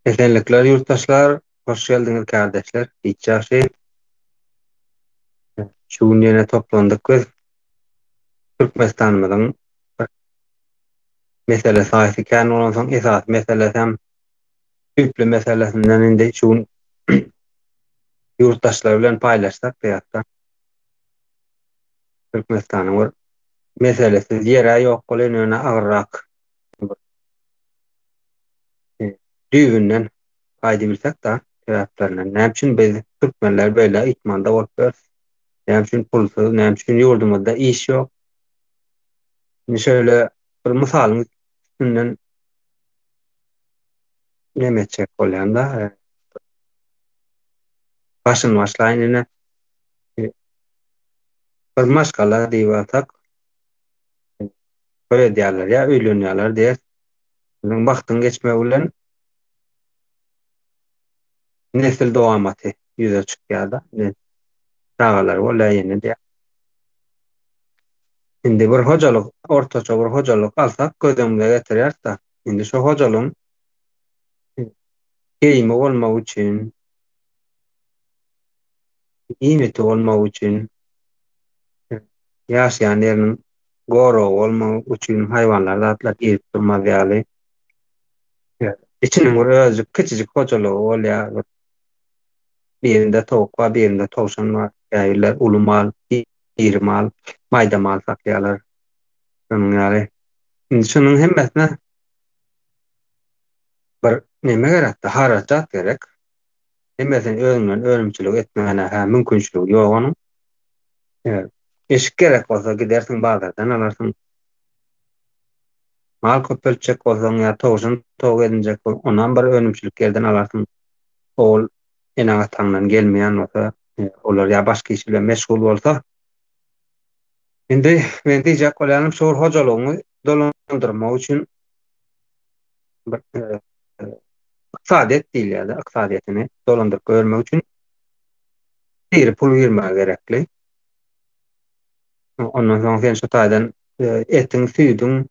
Esenlikler ýurtdaşlar, hoş geldiňiz kärdeşler, hiç ýagşy. Şu gün ýene toplandyk biz. Türkmenistanymyzyň bir mesele saýsy kän bolansoň esasy meselesi hem düýpli meselesinden indi şu gün ýurtdaşlar bilen paýlaşsak diýýär. Türkmenistanyň bir meselesiz ýer-ä ýok welin ýöne agyrrak düýbünden gaýdybilsek-de sebäplerinden. Näme üçin biz türkmenler beýle ykmanda bolup ýörüs? Näme üçin pulsuz, näme üçin ýurdumyzda iş ýok? Indi şöyle bir mysalyň üstünden neme etjek bolýan-da. Başyny başlaýyn ine. Bir maşgala diýip alsak, toý edýärler ýa öýlenýärler diýer. Onuň wagtyň geçmegi bilen nesil dowamaty ýüze çykýar-da. Çagalary bolýar ýene diýär. Indi bir hojalyk, ortaça bir hojalyk alsak göz öňümize getirýäris-de. Indi şo hojalygyň geýimi bolmagy üçin, iýmiti bolmagy üçin, ýaşaýan ýeriniň goragy bolmagy üçin haýwanlar zatlar girip durmaz ýaly içiniň bir özjük kiçijik hojalygy bolýar. Bir birinde towuk bar, birinde towşan bar. Käbirler uly mal, iri mal, maýda mal saklaýarlar. Şonuň ýaly. Indi şunuň hemmesine bir neme gerek-de, harajat gerek. Hemmesini özüňden önümçilik etmäne-hä mümkinçiligi ýok onuň. Eşik gerek bolsa gidersiň bazardan alarsyň. Mal köpeltjek bolsaň ýa towşan towuk edinjek bol, onam bir önümçilik ýerden alarsyň. Ol eneň-ataňdan gelmeýän bolsa, olar ýa başga iş bilen meşgul bolsa. Indi men diýjek bolýanym şu bir hojalygyňy dolandyrmak üçin bir ykdysadyýet diýilýär-de, ykdysadyýetini dolandyryp goýbermek üçin diri pul girmegi gerekli. Ondan soň sen şu taýdan etiň, süýdüň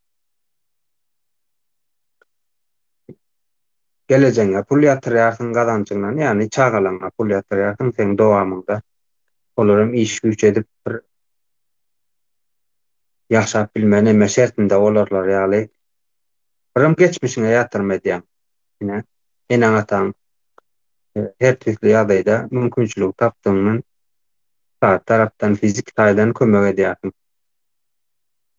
gelejegiňe pul ýatyrýarsyň gazanjyňdan, ýagny çagalaryňa pul ýatyrýarsyň seň dowamyňda. Olar hem iş-güýç edip bir ýaşap bilme neme şertinde bolarlar ýaly. Birem geçmişiňe ýatyrym edýäň. Ine, eneň-ataň her tüýsli ýagdaýda mümkinçiligi tapdygyňdan ykdysady tarapdan, fiziki taýdan kömek edýärsiň.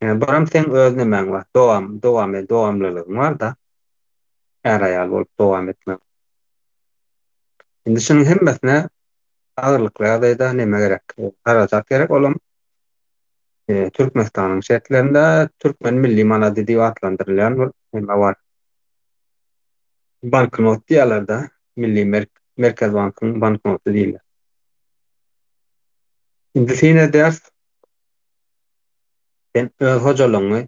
Ine, buram seň öz nemäň bar, dowam, dowam, dowamlylygyň bar-da. Är-aýal bolup dowam etmek. Indi şunuň hemmesine agyrlykly ýagdaýda neme gerek? Harajat gerek, olam Türkmenistanyň şertlerinde türkmen milli manady diýip atlandyrylýan bir neme bar. Banknot diýýärler-de, milli Merkez bankyň banknoty diýilýär. Indi syn edýäris. Sen öz hojalygyňy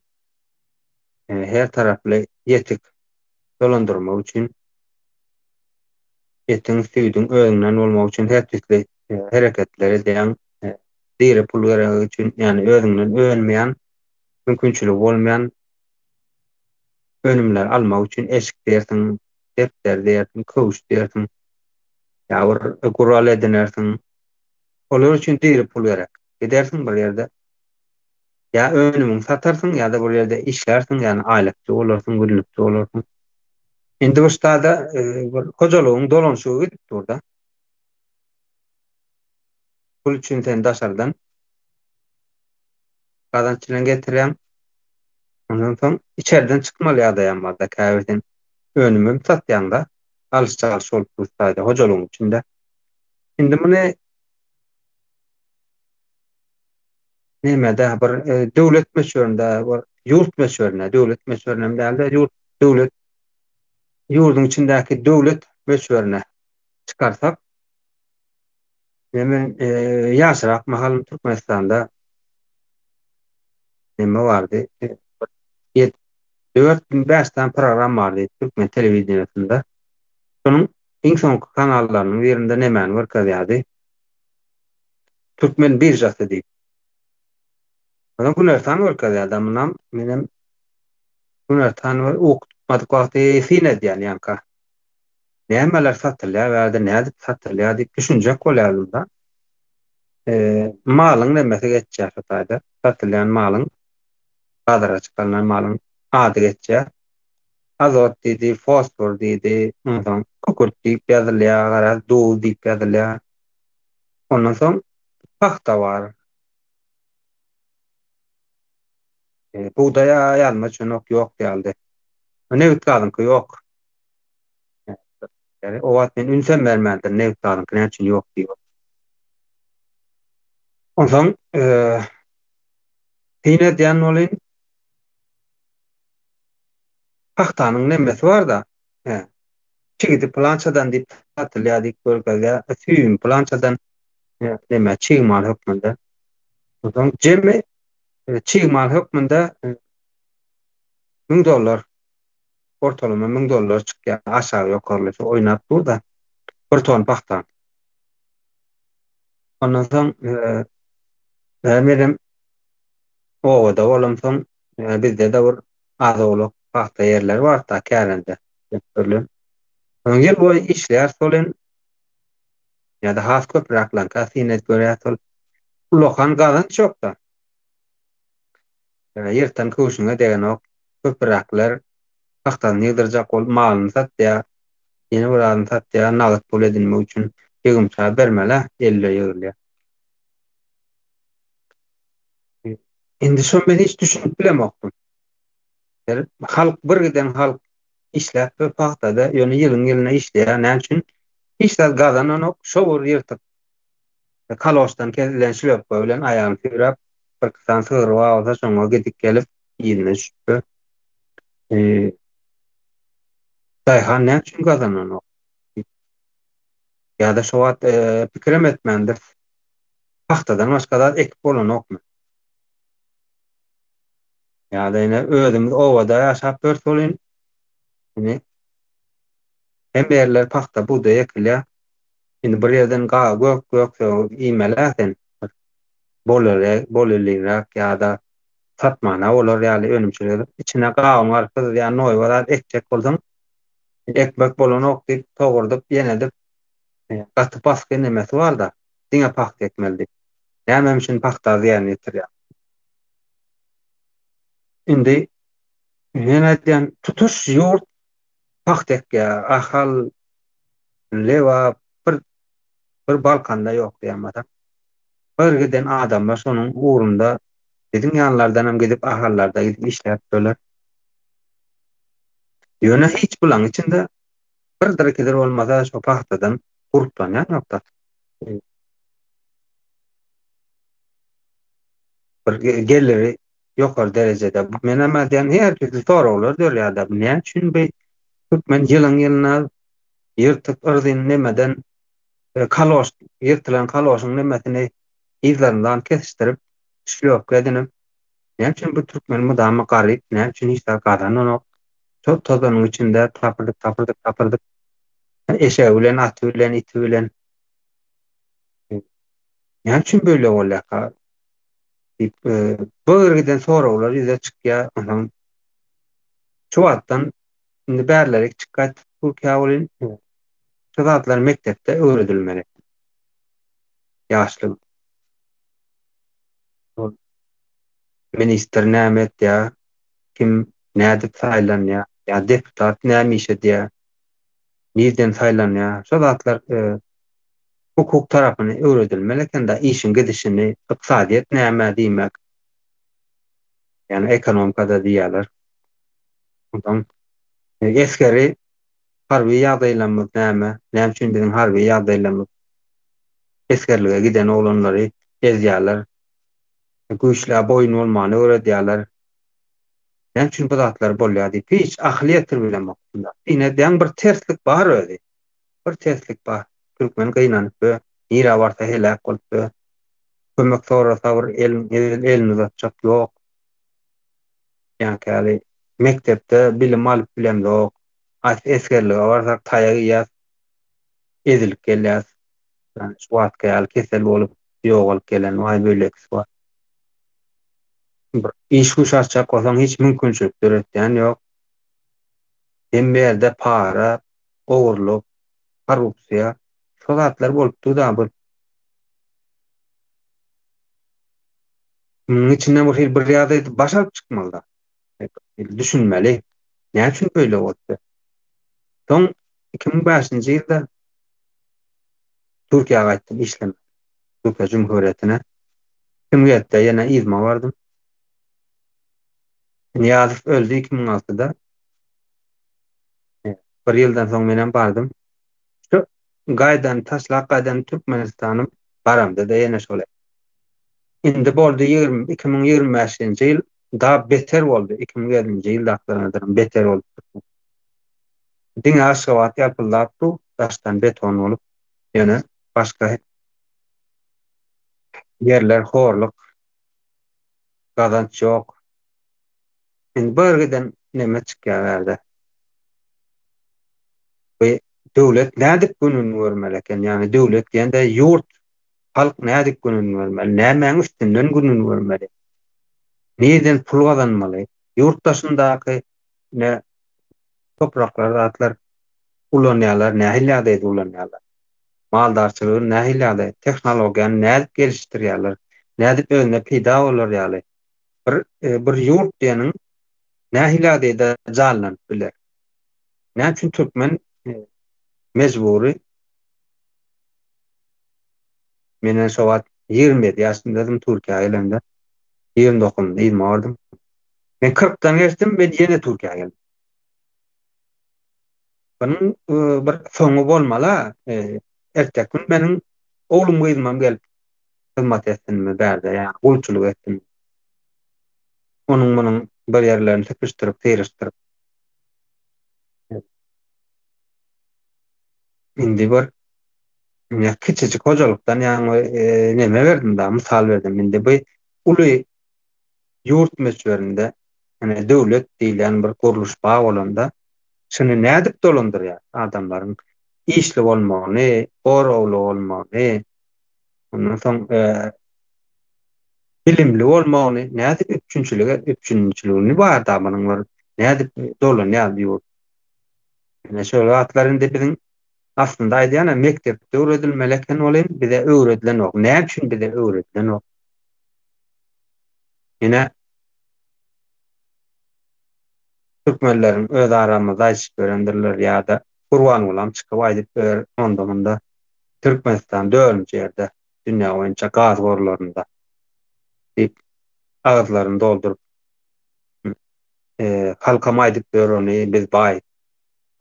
her taraply ýetik dolandyrmak üçin etiň, süýdüň özüňden bolmagy üçin her tüýsli hereketler edýäň. Diri pul geregi üçin, ýagny özüňden önmeýän, mümkinçiligi bolmaýan önümleri almak üçin eşik diýersiň, depder diýersiň, köwüş diýersiň, ýa bir gural edinersiň. Olar üçin diri pul gerek. Gidersiň bir ýerde ýa önümiňi satarsyň ýa-da bir ýerde işlärsiň, ýagny aýlykçy bolarsyň, günlükçi bolarsyň. Indi bu ştada bir hojalygyň dolanyşygy gidip dur-da. Pul üçin sen daşardan gazanç bilen getirýäň. Ondan soň içeriden çykmaly ýagdaýam bar-da, käbir sen önümem satýaň-da, alyş-çalyş bolup dur taýda hojalygyň içinde. Indi muny nemede bir döwlet möçberinde, bir ýurt möçberinde, döwlet möçberinde hem däl-de, ýurt döwlet ýurduň içindäki döwlet möçberine çykarsak, Men ýaşrak mahalym Türkmenistanda neme bardy? 4-5 sany program bardy türkmen telewideniýesinde. Şonuň iň soňky kanallarynyň birinde nemäni görkezýärdi? Türkmen biržasy diýip. Ondan günortan görkezýärdi. Munam menem günortan bir uky tutmadyk wagty syn edýän ýaňka. Nämeler satylýar bärde, nädip satylýar diýip düşünjek bolýardym-da. Malyň nemesi geçýär şo taýda. Satylýan malyň, bazara çykarylan malyň ady geçýär. Azot diýdi, fosfor diýdi, onsoň kükürt diýip ýazylýar, garaz, duz diýip ýazylýar. Ondan soň pagta bar. Bugdaý ýazma üçin ok ýok ýalydy. Nebit gazyňky ýok. O wagt men ünsem bermändim, nebit gazyňky näme üçin ýok diýip. Onsoň syn edýän bolyn. Pagtanyň nemesi bar-da. Çigidi pylançadan diýip satylýar diýip görkezýär. Süýüm pylançadan neme çig mal hökmünde. Onsoň jemi çig mal hökmünde 1000 dollar ortalama 1000 dollar çykýar. Aşagy ýokarly şu oýnap dur-da. Bir ton pagta. Ondan soň menem obada bolamsoň bizde-de bir az-owlak pagta ýerleri bar-da kärende. Onuň ýyl boýy işleýäris welin, ýa-da has köpräkleňkä syn edip görýäris ol ullakan gazanç ýok-da. Ýyrtan köwşüňe degenok. Köpräkler pagtasyny ýygdyrjak bolup malyny satýar, ýene bir zadyny satýar, nagt pul edinmek üçin ýygymça bermeli-ä, elde ýygylýar. Indi şo men hiç düşünip bilemokdym. Halk bir giden halk işläp we pagtada ýöne ýylyň ýylyna işleýär. Näme üçin? Hiç zat gazananok. Şo bir ýyrtyk kaloşdan kesilen şlöpka bilen aýagyny süýräp, birki sany sygry bar bolsa şoňa gidip gelip yzyna düşüpdir. Daýhan näme üçin gazananok? Ýa-da şo wagt pikirem etmändiris. Pagtadan başga zat ekip bolanokmy? Ýa-da ine özümiz obada ýaşap ýörüs welin, indi hemme ýerler pagta, bugdaý ekilýär. Indi bir ýerden gök gök iýmeli-ä sen. Bolelinräk ýa-da satmana bolar ýaly önümçilik edip, içine gawun, garpyz ýa noýba zat ekjek bolsaň, ekmek bolanok diýip, togurdyp, ýenedip, gaty basgy nemesi bar-da, diňe pagta ekmeli diýip. Nämem üçin pagta zyýan ýetirýär. Indi men aýdýan, tutuş ýurt pagta ekýär. Ahal, Lebap, bir bir Balkanda ýok diýen bolsam. Bir giden adamlar şonuň ugrunda biziň ýanlardanam gidip Ahallarda gidip işläp ýörler. Ýöne hiç bulaň içinde birdir ikidir bolmasa şo pagtadan gurplanýan ýokda. Bir geliri ýokary derejede. Menem aýdýan her türli soraglar dörýär-de. Näme üçin bu türkmen ýylyň-ýylyna ýyrtyk yrzyn nemeden kaloş ýyrtylan kaloşyň nemesini yzlaryndan kesişdirip şlýopka edinip näme üçin bu türkmen mydama garyp näme üçin hiç zat gazananok şol tozanyň içinde tapyrdyk tapyrdyk tapyrdyk eşegi bilen aty bilen iti bilen näme üçin beýle bolýarka diýip bir giden soraglar ýüze çykýar. Onsoň şu wagtdan indi bärlerik çykgaýt Türkiýä welin şu zatlar mekdepde öwredilmeli. Ýaşly ministr näme etýär, kim nädip saýlanýar, ýa deputat näme iş edýär, nirden saýlanýar, şo zatlar hukuk tarapyny öwredilmeli ekende işiň gidişini, ykdysadyýet näme diýmek, ýagny ekonomikada diýýärler. Onsoň esgeri harby ýagdaýlarymyz näme, näme üçin biziň harby ýagdaýlarymyz esgerlige giden oglanlary ezýärler, güýçlä boýun bolmany öwredýärler. Näme üçin bu zatlar bolýar diýip hiç akyl ýetirip bilemok. Ine diýen bir terslik bar özi. Bir terslik bar. Türkmen gynanyp we nirä barsa heläk bolup we kömek sorasa bir elini uzatjak ýok. Ýaňky mekdepde bilim alyp bilemzok. Esgerlige barsak taýak iýýäs, ezilip gelýäs. Ýani şu wagtky ýaly kesel bolup ýogalyp gelen waý beýlekisi bar. Bir iş güýç açjak bolsaň hiç mümkinçilik döretýän ýok. Hemme ýerde para, ogurlyk. Korrupsiýa. Şo zatlar bolup dur-da bu. Munuň içinden bir hili bir ýagdaýda baş alyp çykmaly-da. Düşünmeli. Näme üçin beýle boldy? Soň 2005-nji ýylda Türkiýä gaýtdym işlemek. Türkiýe Cumhuriyetine. Kim geldi ýene yzyma bardym. Nyýazow öldi 2006-da. Bir ýyldan soň menem bardym. Şu gaýdan taşlap gaýdan Türkmenistanym baramda-da ýene şol. Indi boldy 20 2025-nji ýyl da beter boldy. 2007-nji ýyldakylardan beter boldy. Diňe Aşgabat ýalpyldap dur, daşdan beton bolup. Ýöne başga ýerler horluk, gazanç ýok. Indi bir giden neme çykýar bärde. Bu döwlet nädip gününi görmeli eken? Ýagny döwlet diýende ýurt, halk nädip gününi görmeli? Nämäň üstünden gününi görmeli? Nirden pul gazanmaly? Ýurt daşyndaky ne topraklar zatlar ulanýarlar, nähili ýagdaýda ulanýarlar? Maldarçylygy nähili ýagdaý, tehnologiýany nädip gelişdirýärler? Nädip özüne peýda bolar ýaly? Bir bir ýurt diýeniň nähili ýagdaýda janlanyp biler? Näme üçin türkmen mejbury Men şo wagt 27 ýaşyndadym Türkiýä gelemde. 29-ynda yzyma bardym. Men 40-dan geçdim, men ýene Türkiýä geldim. Bunuň bir soňy bolmaly. Erteki gün meniň oglum gyzymam gelip hyzmat etsinmi bärde, ýa gulçulyk etsin. Onuň munuň bir ýerlerini sypyşdyryp, syryşdyryp. Indi bir ýa kiçijik hojalykdan ýaňy neme berdim da, mysal berdim. Indi bu uly ýurt möçberinde ýani döwlet diýilýän bir gurluş bar bolanda şuny nädip dolandyrýar adamlaryň işli bolmagyny, goragly bolmagyny, ondan soň bilimli bolmagyny nädip üpjünçilige üpjünçiligini bar da munuň bir nädip dolanýar bu ýurt. Ine şol zatlar indi biziň aslynda aýdýan mekdepde öwredilmeli eken welin bize öwredilenok. Näme üçin bize öwredilenok? Ine türkmenleriň öz aramyzda aýdyşyp ýörendirler ýa-da Gurbangulam çykyp aýdyp ýör onda-munda Türkmenistan dördünji ýerde dünýä boýunça gaz gorlarynda diýip agyzlaryny dolduryp halkam aýdyp ýör ony biz baý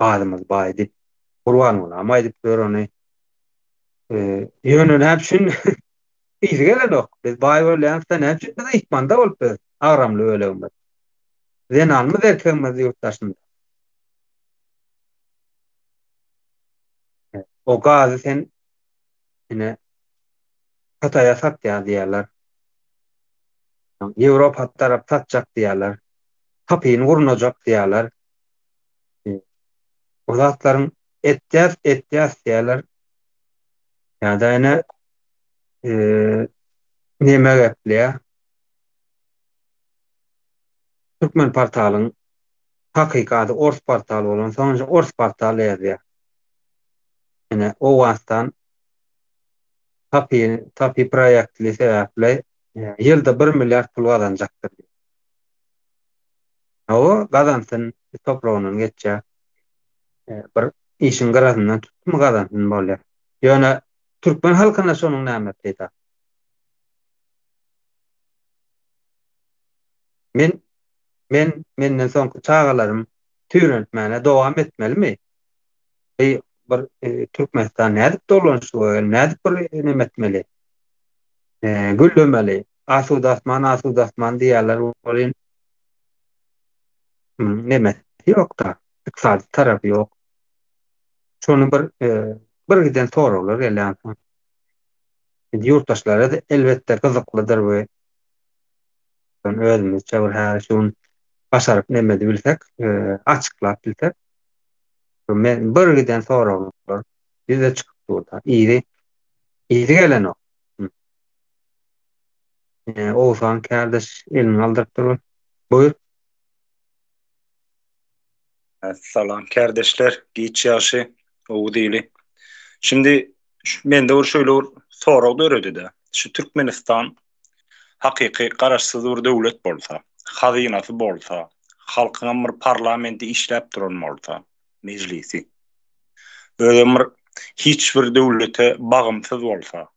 gazymyz baý diýip Gurbangulam aýdyp ýör ony ýöne näme üçin yzy gelenok biz baý bolýansa näme üçin biz ykmanda bolup biz agramly bölegimiz zenanymyz erkegimiz ýurt daşynda o gazy sen ine Hytaýa satýar diýýärler. Ýewropa tarap satjak diýýärler. Tapyny gurnajak diýýärler. O zatlaryň etýäs, etýäs diýýärler. Ýa-da ine neme gepleýär. Türkmen portalyň hakyky ady Ors portal bolan soň Ors portal ýazýar. Ine Owganystan Tapi Tapi proýektli sebäpli ýylda 1 milliard pul gazanjakdyr. Hawa, gazansyn, topragyndan geçýär. Bir işiň gyrasyndan tutdymy gazansyn bolýar. Ýöne türkmen halkyna şonuň näme peýda? Men men menden soňky çagalarym süýrenitmäne dowam etmelimi? Eý bir Türkmenistan nädip dolanyşyga geldi, nädip bir neme etmeli? Güllemeli. Asuda asman, asuda asman diýýärler welin neme ýok-da, ykdysady tarapy ýok. Şony bir bir giden soraglar gelýär. Indi ýurtdaşlara elbetde gyzyklydyr we özümizçe bir häli şu gün başaryp neme edip bilsek, açyklap bilsek Men bir giden soraglar ýüze çykyp dur-da. Yzy yzy gelenok. Oguzhan kärdeş elini galdyryp dur. Buýur. Salam kärdeşler, giç ýagşy, Oguz ili. Şindi mende bir şöyle bir sorag döredi-de. Şu Türkmenistan hakyky garaşsyz bir döwlet bolsa, hazynasy bolsa, halkyňam bir parlamenti işläp duran bolsa, mejlisi, özem bir hiç bir döwlete bagymsyz bolsa,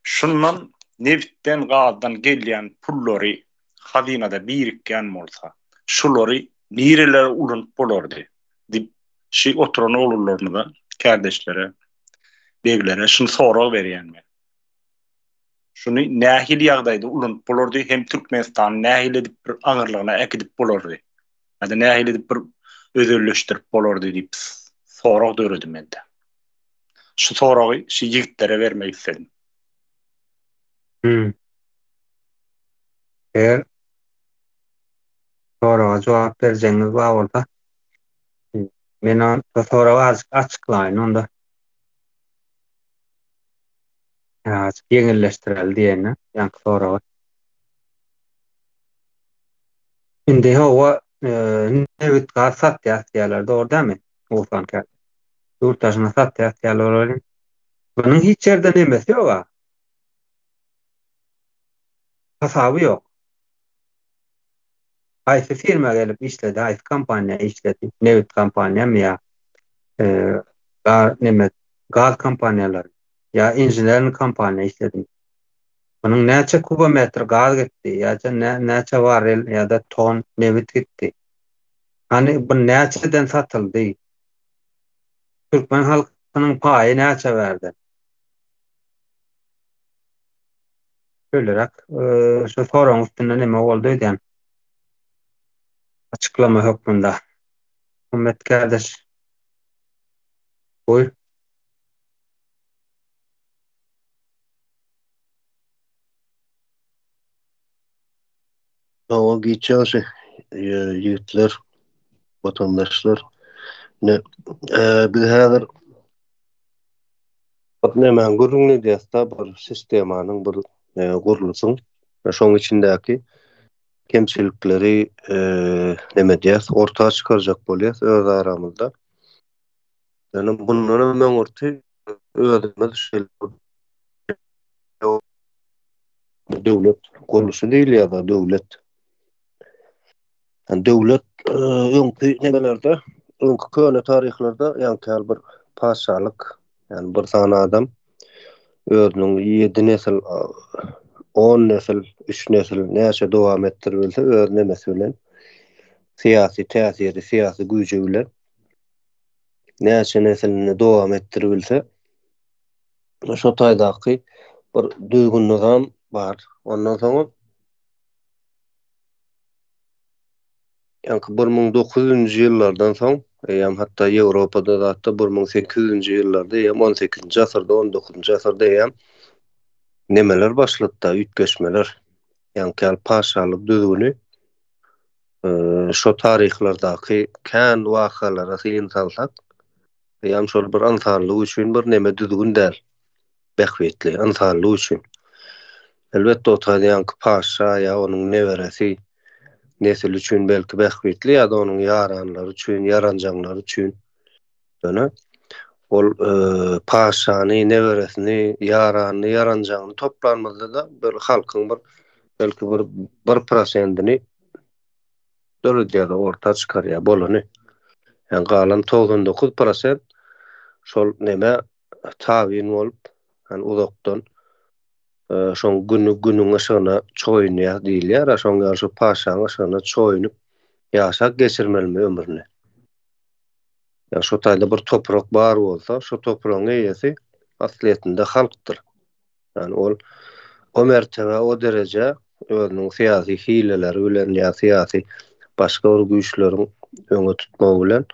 şundan nebitden, gazdan gelýän pullary hazynada birikýän bolsa, şulary nirelere ulanyp bolardy diýip, şu oturan oglanlarymyza, kärdeşlere, beglere şuny sorag berýän men. Şuny nähili ýagdaýda ulanyp bolardy hem Türkmenistany nähili edip bir aňyrlygyna äkidip bolardy? Ýa-da nähili edip bir özelleşdirip bolardy diýip sorag döredi mende. Şu soragy şu ýigitlere bermek isledim. Hmm. Eger soraga jogap berjegiňiz bar bolsa, men o soragy azajyk açyklaýyn onda. Azajyk ýeňilleşdireli diýende, ýaňky soragy. Indi hawa, nebit gaz satýas diýýärler, dogry dälmi? Oguzhan kä. Ýurt daşyna satýas diýýärler welin, munuň hiç ýerde nemesi ýog-a. Hasaby ýok. Haýsy firma gelip işledi, haýsy kompaniýa işledi, nebit kompaniýamy ýa neme gaz kompaniýalary ýa inženerniý kompaniýa işledimi? Munuň näçe kubometr gaz gitdi ýa-da näçe barrel ýa-da ton nebit gitdi? Hany bu näçeden satyldy? Türkmen halkynyň paýy näçe bärde? Şeýleräk şu soragyň üstünde neme boldy öýdýän. Açyklama hökmünde. Muhammet kardeş. Buýr. Hawa, giç ýagşy, ýigitler, watandaşlar. Ine, biz häzir bir nämäň gürrüňini edýäs-de, bir sistemanyň, bir gurluşyň we şoň içindäki kemçilikleri neme edýäs, orta çykarjak bolýas öz aramyzda. Ýöne bundan hem öňürti özümiz şeýle döwlet gurluşy diýilýär-de, döwlet. Yani döwlet e, öňki nemelerde, öňki köne taryhlarda ýaňky ýaly bir patyşalyk, ýani bir sany adam özüniň 7 nesil, 10 nesil, 3 nesil näçe dowam etdiribilse öz nemesi bilen syýasy täsiri, syýasy güýji bilen näçe neslini dowam etdiribilse şo taýdaky bir düzgün-nyzam bar. Ondan soňam ýaňky 1900-nji ýyllardan soň, eýýäm hatda Ýewropada zatda 1800-nji ýyllarda, eýýäm on sekizinji asyrda, on dokuzynjy asyrda eýýäm nemeler başlady-da, üýtgeşmeler. Ýaňky ýaly patyşalyk düzgüni şo taryhlardaky kän wakalara syn salsak, eýýäm şol bir ynsanlyk üçin bir neme düzgün däl, bähbitli, ynsanlyk üçin. Elbetde, o taýda ýaňky patyşa ýa onuň neberesi, nesil üçin belki bähbitli ýa-da onuň ýaranlary üçin, ýaranjaňlary üçin. Ýöne ol patyşany, neberesini, ýaranyny, ýaranjaňyny toplanymyzda-da bir halkyň bir belki bir bir prosentini döredýär, orta çykarýar bolany. Ýa galan 99 prosent şol neme tabyn bolup, ýani uzakdan şoň güni günüň yşygyna çoýunýar diýilýär, a şoň ýaly şo patyşaň yşygyna çoýunyp ýaşap geçirmelimi ömrüni? Ýa şo taýda bir toprak bar bolsa, şo topragyň eýesi aslyýetinde halkdyr. Ýagny ol o mertebä, o derejä özüniň syýasy hileleri bilen ýa syýasy başga bir güýçleriň öňe tutmagy bilen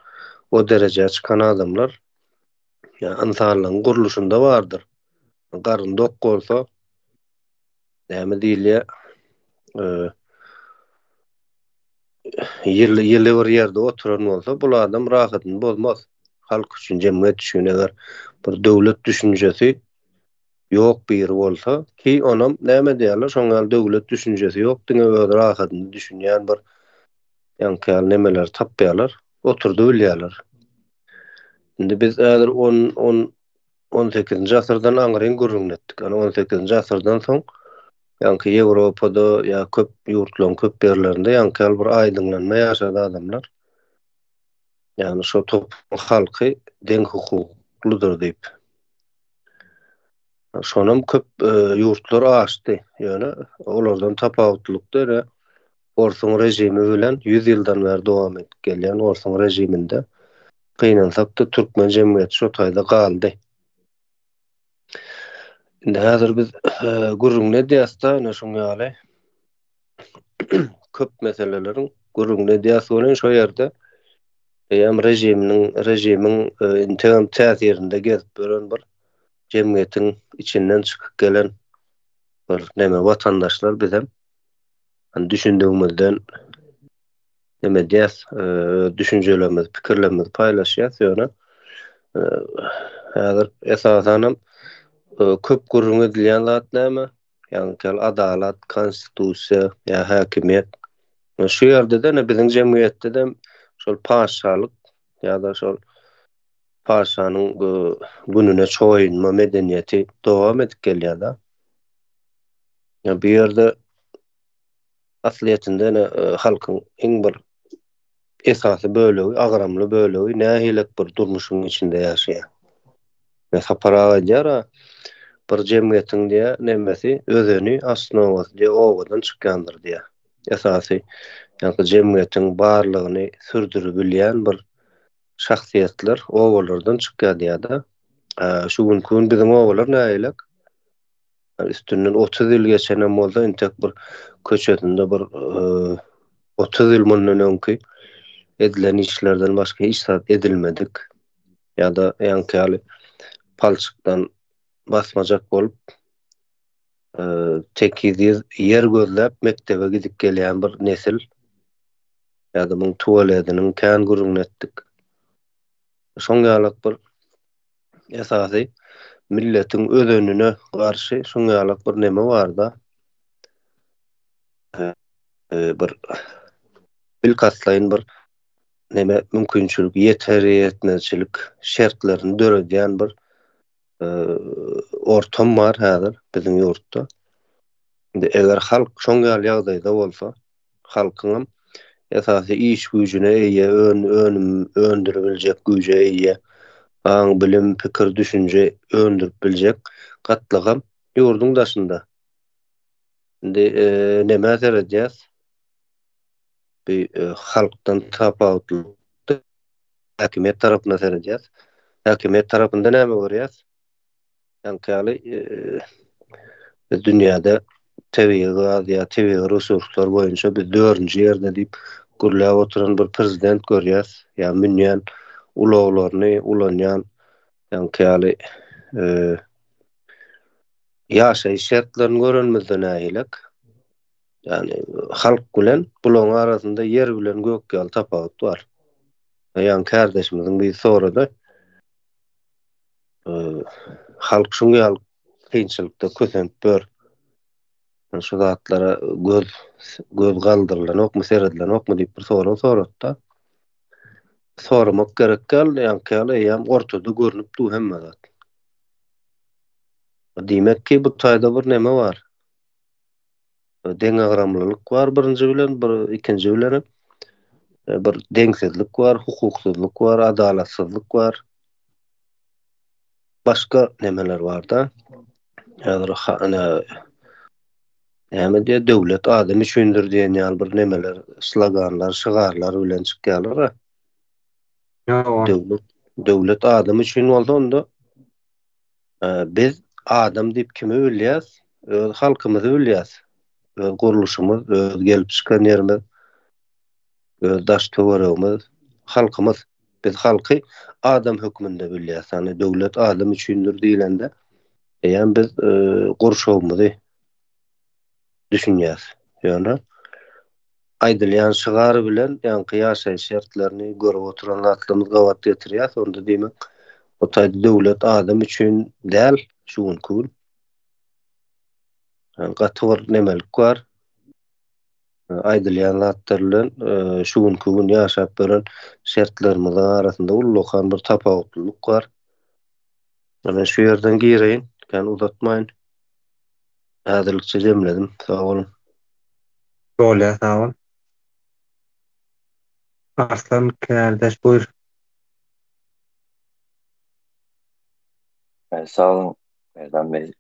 o derejä çykan adamlar ýa ynsanlygyň gurluşynda bardyr. Garyn dok bolsa näme diýilýär? Ýyly ýyly bir ýerde oturan bolsa, bul adam rahatyny bozmaz. Halk üçin, jemgyýet üçin eger bir döwlet düşünjesi ýok biri bolsa, ki onam näme diýerler, şoň ýaly döwlet düşünjesi ýok, diňe öz rahatyny düşünýän bir ýaňky ýaly nemeleri tapýarlar, oturdybilýärler. Indi biz häzir on, on, on sekizinji asyrdan aňryň gürrüňini etdik. Ýani on sekizinji asyrdan soň ýaňky Ýewropada ýa köp ýurtlaryň köp ýerlerinde ýaňky ýaly bir aýdyňlanma ýaşady adamlar. Ýagny şo toplumyň halky deň hukuklydyr diýip. Şonam köp ýurtlar aşdy. Ýöne olardan tapawutlylykda ýöne orsuň režimi bilen 100 ýyldan bäri dowam edip gelýän orsuň režiminde gynansak-da türkmen jemgyýeti şo taýda galdy. Indi häzir biz gürrüňini edýäs-de, ine şuň ýaly köp meseleleriň gürrüňini edýäs welin şo ýerde eýýäm režiminiň režimiň integem täsirinde gezip ýören bir jemgyýetiň içinden çykyp gelen bir neme watandaşlar bizem hani düşündigimizden neme edýäs öz düşünjelerimizi pikirlerimizi paýlaşýas ýöne häzir esasanam köp gürrüň edilýän zat näme Ýagny adalat, konstitusiýa ýa häkimiýet. Şu ýerde-de ine biziň jemgyýetde-de şol patyşalyk ýa-da şol patyşanyň gününe çoýunma medeniýeti dowam edip gelýär-de. Ýa bu ýerde aslyýetinde ine halkyň iň bir esasy bölegi, agramly bölegi nähilek bir durmuşyň içinde ýaşaýar. Ýa Sapar aga aýdýar-a, bir jemgyýetiň diýýär, nemesi, özeni, osnowasy diýýär, obadan çykýandyr diýýär. Esasy, ýaňky jemgyýetiň barlygyny sürdüribilýän bir şahsyýetler obalardan çykýar diýýär-de. Şu günki gün biziň obalar nähilek? Üstünden 30 ýyl geçenem bolsa, entek bir köçesinde bir 30 ýyl mundan öňki edilen işlerden başga hiç zat edilmedik. Ýa-da ýaňky ýaly palçykdan basmajak bolup, tekiz ýer gözläp mekdebe gidip gelýän bir nesil. Ýa-da muň tualediniň kän gürrüňini etdik. Şoň ýalak bir esasy milletiň özenine garşy şuň ýalak bir neme barda. Bir bilkastlaýyn bir neme mümkinçilik ýeter ýetmezçilik şertlerini döredýän bir ortam bar häzir biziň ýurtda. Indi eger halk şoň ýaly ýagdaýda bolsa, halkyňam esasy iş güýjüne eýe, önüm öndüribiljek güýje eýe, aň, bilim, pikir, düşünje öndürip biljek gatlagam ýurduň daşynda. Indi nämä seredýäs? Bu halkdan tapawutlylykda häkimiýet tarapyna seredýäs. Häkimiýet tarapynda näme görýäs? Ýaňky ýaly biz dünýäde tebigy gaz ýa tebigy resurslar boýunça biz dördünji ýerde diýip gürläp oturan bir prezident görýäs. Ýa münýän ulaglaryny ulanýan ýaňky ýaly ýaşaýyş şertlerini görenimizde nähilek? Ýagny halk bilen bularyň arasynda ýer bilen gök ýaly tapawut bar. Ýaňky kärdeşimiziň biri sorady. Halk şuň ýaly kynçylykda kösenip ýör. Şu zatlara göz göz galdyrylanokmy, seredilenokmy diýip bir sorag sorady-da. Soramak gerek däl, ýaňky ýaly eýýäm ortada görnüp dur hemme zat. Diýmek ki, bu taýda bir neme bar. Deňagramlylyk bar birinji bilen, bir ikinji bilenem bir deňsizlik bar, hukuksyzlyk bar, adalatsyzlyk bar. Başga nemeler barda. Häzir ine näme diýýär, döwlet adam üçindir diýen ýaly bir nemeler, sloganlar, şygarlar bilen çykýarlar-a. Döwlet, döwlet adam üçin bolsa onda biz adam diýip kimi bilýäs? Öz halkymyzy bilýäs. Öz gurluşymyz, öz gelip çykan ýerimiz, öz daş-töweregimiz, halkymyz. Biz halky adam hökmünde bilýäs. Ýagny döwlet adam üçindir diýlende, eýýäm biz gurşawymyzy düşünýäs. Ýöne aýdylýan şygar bilen ýaňky ýaşaýyş şertlerini görüp oturan zatlarymyzy gabat getirýäs, onda diýmek, o taýda döwlet adam üçin däl şu günki gün. Gaty bir nemelik bar. Aýdylýan zatlar bilen şu günki gün ýaşap ýören şertlerimiziň arasynda ullakan bir tapawutlylyk bar. Men şu ýerden gireýin, kän uzatmaýyn. Häzirlikçe jemledim. Sag boluň. Bolýar, sag bol. Arslan kärdeş buýr. Sag boluň Merdan bey.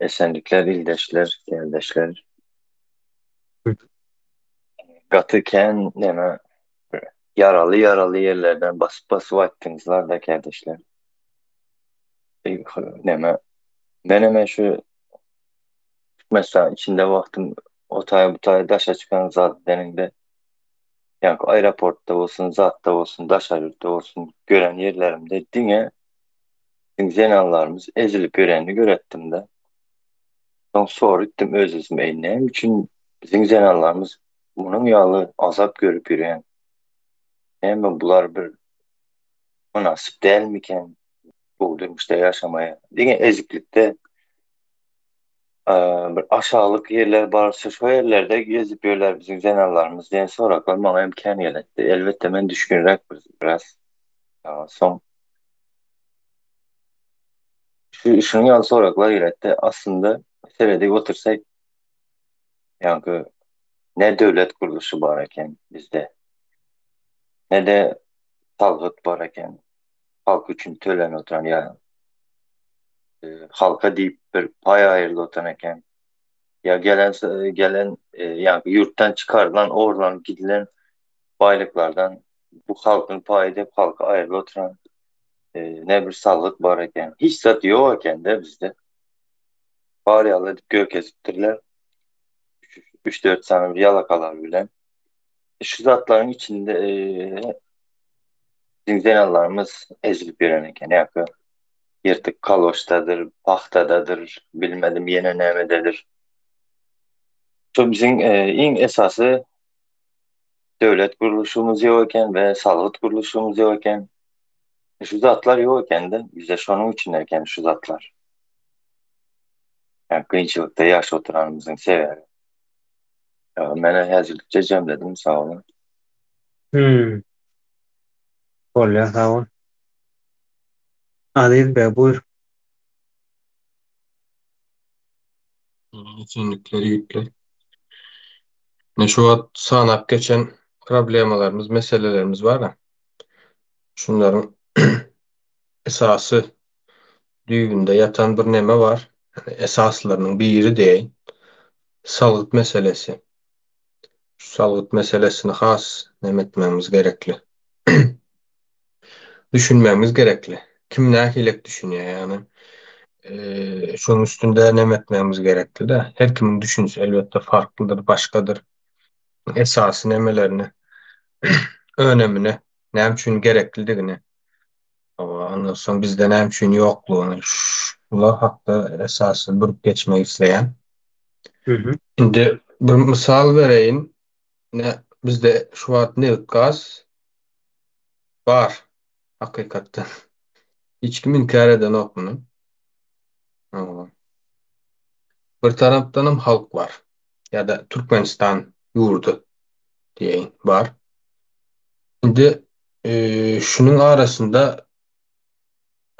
Esenlikler ildeşler, kärdeşler. Gaty kän neme ýaraly ýaraly ýerlerden basyp basyp aýtdyňyzlar da kärdeşler. Neme menem şu Türkmenistan içinde wagtym o taý bu taý daşa çykan zat edeniňde ýaňky aeroportda bolsun zatda bolsun daşary ýurtda bolsun gören ýerlerimde diňe biziň zenanlarymyz ezilip ýörenini göretdim-de. Soň sorypdym öz-özüme, eý näme üçin biziň zenanlarymyz munuň ýaly azap görüp ýörýän? Näme bular bir mynasyp dälmiken gowy durmuşda ýaşamaýa? Diňe eziklikde bir aşaglyk ýerler barsa şo ýerlerde gezip ýörler biziň zenanlarymyz diýen soraglar maňa hem kän geletdi. Elbetde men düşgünräk biraz. Soň şu şunuň ýaly soraglar geletdi. Aslynda seredip otursak ýaňky ne döwlet gurluşy bar eken bizde. Ne-de salgyt bar eken. Halk üçin tölenip oturan ýa halka diýip bir paý aýrylyp oturan eken. Ýa gelen gelen ýa ýurtdan çykarylan, ogurlanyp gidilen baýlyklardan bu halkyň paýy diýip halka aýrylyp oturan ne bir salgyt bar eken. Hiç zat ýok eken-de bizde. Bar ýaly edip görkezipdirler. 3-4 sany bir ýalakalar bilen. Şu zatlaryň içinde biziň zenanlarymyz ezilip ýören eken. Ýa-da ýyrtyk kaloşdadyr, pahtadadyr, bilmedim ýene nämededir. Şu biziň iň esasy döwlet gurluşymyz ýok eken we salgyt gurluşymyz ýok eken. Şu zatlar ýok eken-de, bizde şonuň üçin eken şu zatlar. Ýa kynçylykda ýaşap oturanymyzyň sebäbi. Menä häzirlikçe jemledim, sag boluň. Hmm. Bolýar, sag bol. Aziz beg, buýr. Esenlikler ýigitler. Ine şu wagt sanap geçen problemalarymyz, meselelerimiz bar-a. Şunlaryň esasy düýbünde ýatan bir neme bar. Esaslarynyň biri diýeýin. Salgyt meselesi. Şu salgyt meselesini has neme etmegimiz gerekli. Düşünmegimiz gerekli. Kim nähilek düşünýär ýagny şonuň üstünde neme etmegimiz gerekli-de. Her kimiň düşünişi elbetde farklydyr, başgadyr. Esasy nemelerini, önemini, näme üçin gereklidigini, ondan soň bizde näme üçin ýoklugyny şular hakda esasy durup geçmek isleýän. Indi bir mysal bereýin. Ine bizde şu wagt nebit gaz bar hakykatdan. Hiç kim inkär edenok muny. Bir tarapdanam halk bar. Ýa-da Türkmenistan ýurdy diýeýin bar. Indi şunuň arasynda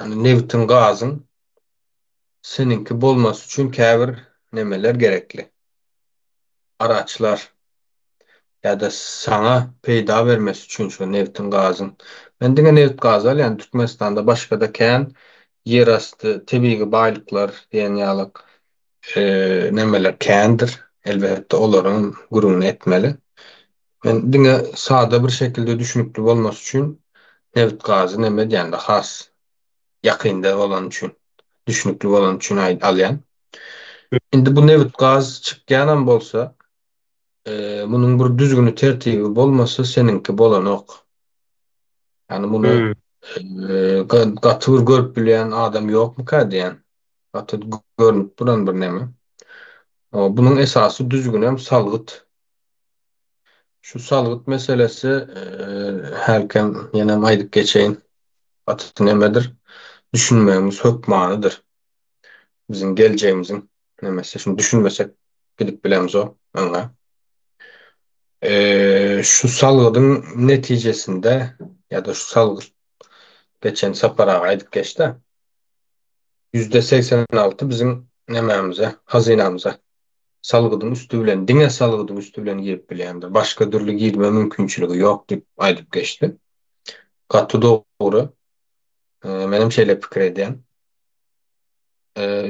nebitiň gazyň seniňki bolmasy üçin käbir nemeler gerekli. Araçlar ýa-da saňa peýda bermesi üçin şu nebtiň gazyň. Men diňe nebit gazy alýan Türkmenistanda başgada kän ýerasty tebigy baýlyklar diýen ýalyk nemeler kändir. Elbetde olaryň gürrüňini etmeli. Men diňe sada bir şekilde düşünikli bolmasy üçin nebit gazy neme edýän-de has ýakynda bolany üçin, düşünikli bolany üçin alýan. Indi bu nebit gaz çykýanam bolsa, munuň bir düzgüni tertibi bolmasa seniňki bolanok. Ýani muny gaty bir görüp bilýän adam ýokmyka diýýän. Gaty görnüp duran bir neme. Bunuň esasy düzgünem salgyt. Şu salgyt meselesi hälkem ýenem aýdyp geçeýin. Gaty nemedir? Düşünmegimiz hökmanydyr. Biziň geljegimiziň nemesi. Şuny düşünmesek gidip bilemzok öňe. Şu salgydyň netijesinde ýa-da şu salgyt geçen Sapar aga aýdyp geçdi. %86 biziň nemämize, hazynamyza salgydyň üsti bilen, diňe salgydyň üsti bilen girip bilýändir. Başga dürli girme mümkinçiligi ýok diýip aýdyp geçdi. Gaty dogry. Menem şeýle pikir edýän.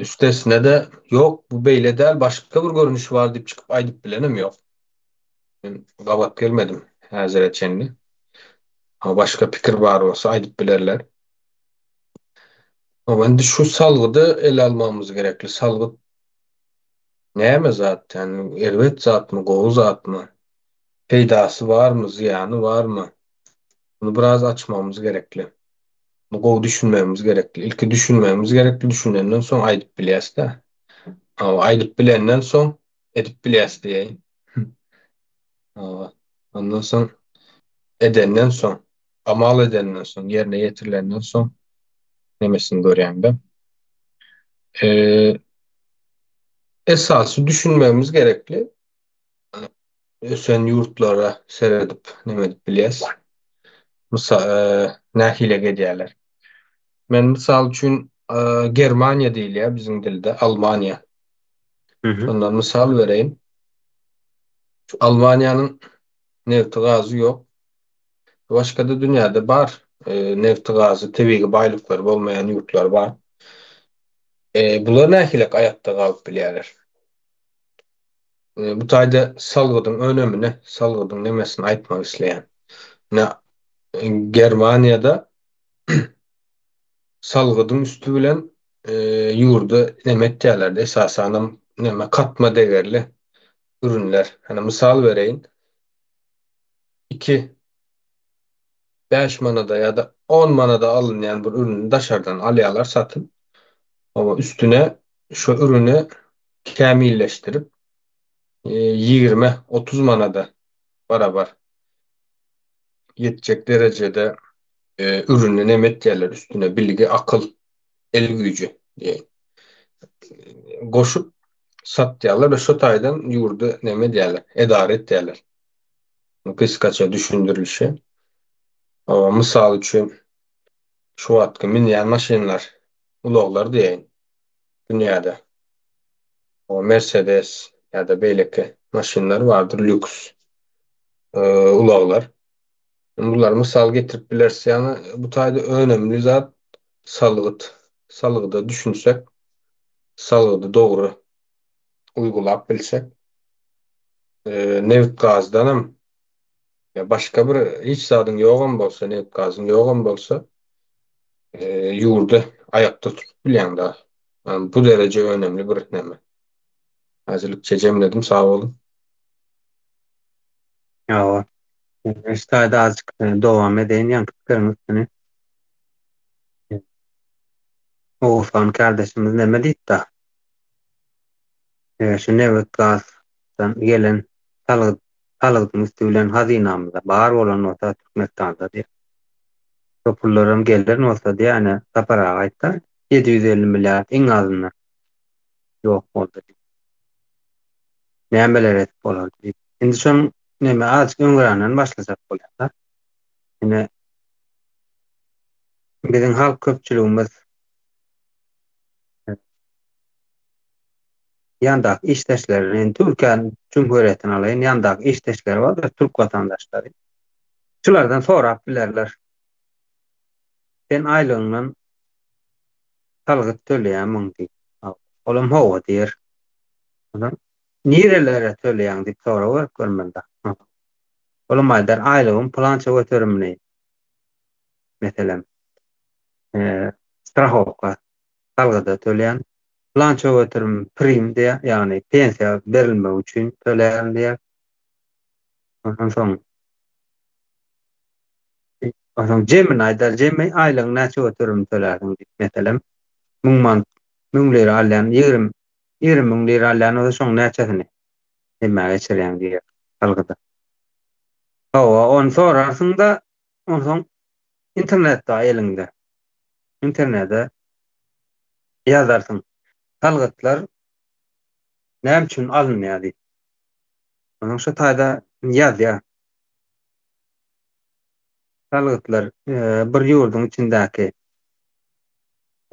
Üstesine-de, ýok, bu beýle däl, başga bir görnüşi bar diýip çykyp aýdyp bilenem ýok. Men gabat gelmedim häzire çenli. Başga pikir bar bolsa aýdyp bilerler. Indi şu salgydy ele almagymyz gerekli. Salgyt näme zat? Ýagny erbet zatmy, gowy zatmy? Peýdasy barmy, zyýany barmy? Muny biraz açmagymyz gerekli. Muny gowy düşünmegimiz gerekli. Ilki düşünmegimiz gerekli, düşünenden soň aýdyp bilýäs-dä. Hawa, aýdyp bilenden soň edip bilýäs diýeýin. Hawa, ondan soň edenden soň, amal edenden soň, ýerine ýetirilenden soň nemesini görýäň-de. Esasy düşünmegimiz gerekli. Ösen ýurtlara seredip neme edip bilýäs. Mysal, nähili edýärler. Men mysal üçin Germaniýa diýilýär biziň dilde, Almaniýa. Şondan mysal bereýin. Şu Almaniýanyň nebti gazy ýok. Başga-da dünýäde bar nebti gazy, tebigy baýlyklary bolmaýan ýurtlar bar. Bular nähili aýakda galyp bilýärler? Bu taýda salgydyň önemini, salgydyň nemesini aýtmak isleýän. Ine, Germaniýada salgydyň üsti bilen ýurda neme etýärler, esasanam neme katma degerli ürünler. Hany mysal bereýin. 2 5 manada ýa-da 10 manada alynýan bir ürüni daşardan alýarlar satyn. Oba üstüne şu ürüni kämilleşdirip, ýigrimi, 30 manada barabar ýetjek derejede ürüni neme etýärler, üstüne bilgi, akyl, el güýji diýeýin, goşup satýarlar we şo taýdan ýurdy neme edýärler, edara etýärler. Gysgaça düşündirilişi. Mysal üçin, şu wagtky münýän maşynlar, ulaglar diýeýin, dünýäde o Mercedes ýa-da beýleki maşynlar bardyr, lýuks ulaglar. Bulary mysal getirip bileris. Ýagny bu taýda önemli zat salgyt. Salgyda düşünsek, salgydy dogry uýgulap bilsek, nebit-gazdanam ýa başga bir hiç zadyň ýogam bolsa, nebit-gazyň ýogam bolsa, ýurdy aýakda tutup bilýäň da. Bu dereje önemli bir neme. Häzirlikçe jemledim, sag boluň. Hawa. Men şu taýda azajyk dowam edeýin ýaňky pikiriň üstüni. Oguzhan kardeşimiz neme diýipdi? Şu nebit gazdan gelen salgyt salgydyň üsti bilen hazynamyzda bar bolan bolsa Türkmenistanda diýip. Şo pullaram gelen bolsa diýip, ene Sapar aga aýtdy, 750 milliard iň azyndan ýok boldy diýip. Nämeler edip bolardy diýip. Indi şonuň neme azajyk öňränden başlasak bolýar-da. Ine biziň halk köpçüligimiz ýandaky işdeşleri, indi Türkiýäniň Cumhuriyetini alaýyn, ýandaky işdeşleri bardyr, türk watandaşlary. Şulardan sorap bilerler. Sen aýlygyňdan salgyt töleýärmiň diýip. Olam hawa diýer. Ondan nirelere töleýäň diýip sorag berip görmeli. Olam aýdar, aýlygym pylança göterimini meselem, strahowka salgyda töleýän, pylança göterim prim diýýär, ýagny pensiýa berilmegi üçin töleýän diýýär. Ondan soň Onsoň jemini aýdar, jemi aýlygyň näçe göterimini tölärsiň diýip, meselem, 1000 manat, 1000 lira alýan, 20, 20 müň lira alýan bolsa, şoň näçesini hemmä geçirýäň diýýär salgyda. Hawa, ony sorarsyň-da, onsoň internet bar eliňde. Internete ýazarsyň. Salgytlar näme üçin alynýar diýip. Onuň şu taýda ýazýar. Salgytlar bir ýurduň içindäki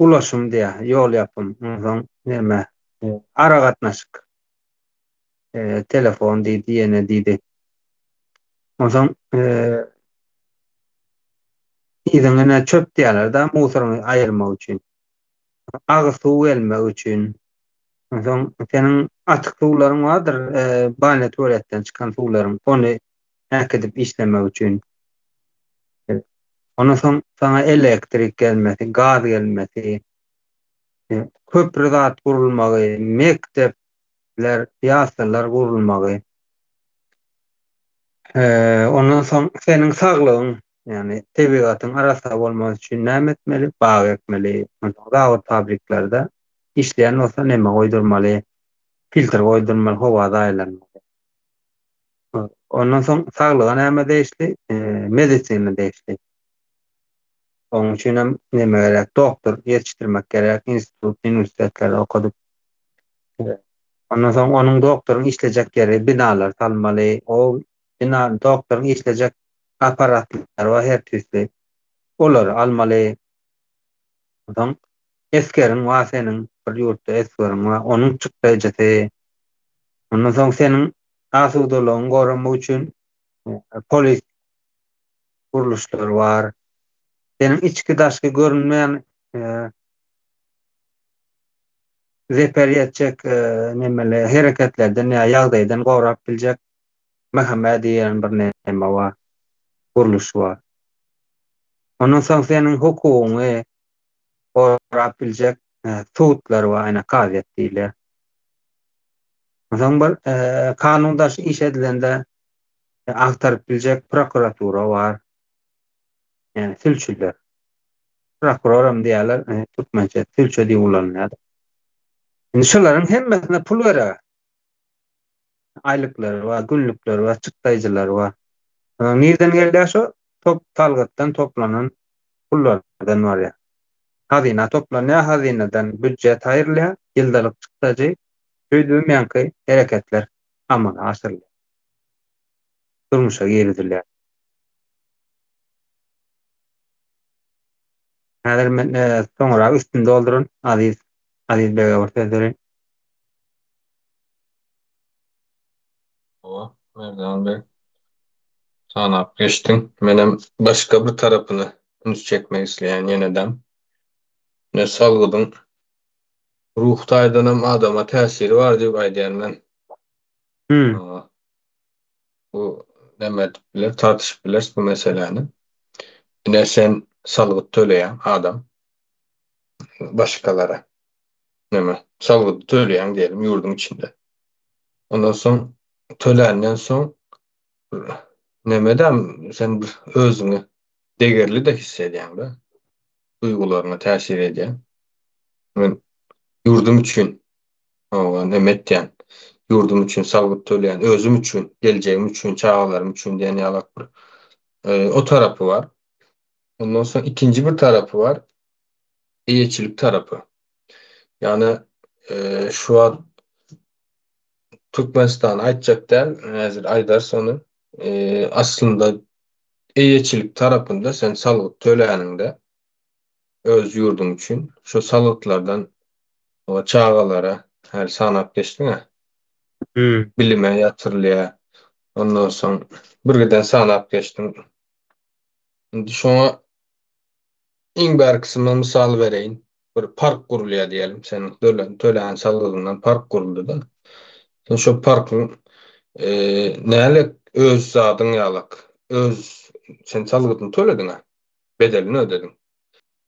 ulaşym diýýär, ýol ýapym, onsoň näme, aragatnaşyk, telefon diýdi, ýene diýdi. Onsoň yzyňa ine çöp diýýärler-de, musoryňy aýyrmak üçin. Agyz suw gelmek üçin. Onsoň seniň atyk suwlaryň bardyr, banýa tualetden çykan suwlaryň, ony äkidip işlemek üçin. Ondan soň saňa elektrik gelmesi, gaz gelmesi, köpri zat gurulmagy, mekdepler, ýaslylar gurulmagy. Ondan soň seniň saglygyň, ýagny tebigatyň arassa bolmagy üçin näme etmeli? Bag ekmeli. Onsoň zawod fabriklerde işleýän bolsa neme goýdurmaly? Filtr goýdurmaly, howa zaýalanmaly. Ondan soň saglyga näme degişli? Medisina degişli. Onuň üçin hem neme gerek? Doktor ýetişdirmek gerek, institut, uniwersitetlerde okadyp. Ondan soň onuň doktoryň işlejek ýeri, binalar salmaly. O bina doktoryň işlejek apparatlary bar her tüýsli. Olary almaly. Onsoň esgeriň bar seniň, bir ýurtda esgeriň bar, onuň çykdaýjysy. Ondan soň seniň asudalygyňy goramak üçin polis gurluşlary bar. Seniň içki-daşky görünmeýän zeper ýetjek nemeli hereketlerden ýa ýagdaýdan gorap biljek MHM diýen bir neme bar, gurluş bar. Ondan soň seniň hukugyňy gorap biljek sudlar bar, ýa kazyýet diýilýär. Onsoň bir kanun daşy iş edilende agtaryp biljek prokuratura bar. Ýani sülçüler. Prokuror hem diýýärler, türkmençe sülçe diýip ulanylýar. Indi şolaryň hemmesine pul gerek. Aýlyklary bar, günlükleri bar, çykdaýjylary bar. Nirden gelýär şo? Top salgytdan toplanan pullardan barýar. Hazyna toplanýar, hazynadan býudjet aýrylýar, ýyldalyk çykdajy Şeýdibem ýaňky hereketler amala aşyrylýar. Durmuşa girizilýär. Häzir men soňra üstüni dolduryn. Aziz, Aziz bege bir söz bereýin. Hawa, Merdan beg. Sanap geçdiň. Menem başga bir tarapyna üns çekmek isleýän ýenedem. Ine salgydyň Ruh taýdanam adama täsiri bar diýip aýdýan men. Hmm. Bu näme edip biler, tartyşyp bileris bu meseläni. Ine sen salgyt töleýäň adam başgalara. Näme? Salgyt töleýäň diýelim ýurduň içinde. Ondan soň töländen soň nämedem sen bir özüňi degerli-de his edýäň-de. Duýgularyňa täsir edýär. Men ýurdum üçin oba neme etýän, ýurdum üçin salgyt töleýän, özüm üçin, geljegim üçin, çagalarym üçin diýen ýalak bir o tarapy bar. Ondan soň ikinji bir tarapy bar, eýeçilik tarapy. Ýagny şu wagt Türkmenistany aýtjak däl, häzir aýdarys ony. Aslynda eýeçilik tarapynda sen salgyt töläniňde öz ýurduň üçin şu salgytlardan çagalara häli sanap geçdiň-ä bilime ýatyrylýar. Ondan soň birgiden sanap geçdiň. Indi şoňa iň bärkisi mysal bereýin. Bir park gurulýar diýelim, seniň dölen tölän salgydyňdan park guruldy-da. Sen şo parkyň näle öz zadyň ýalak, öz sen salgydyny tölediň-ä, bedelini ödediň.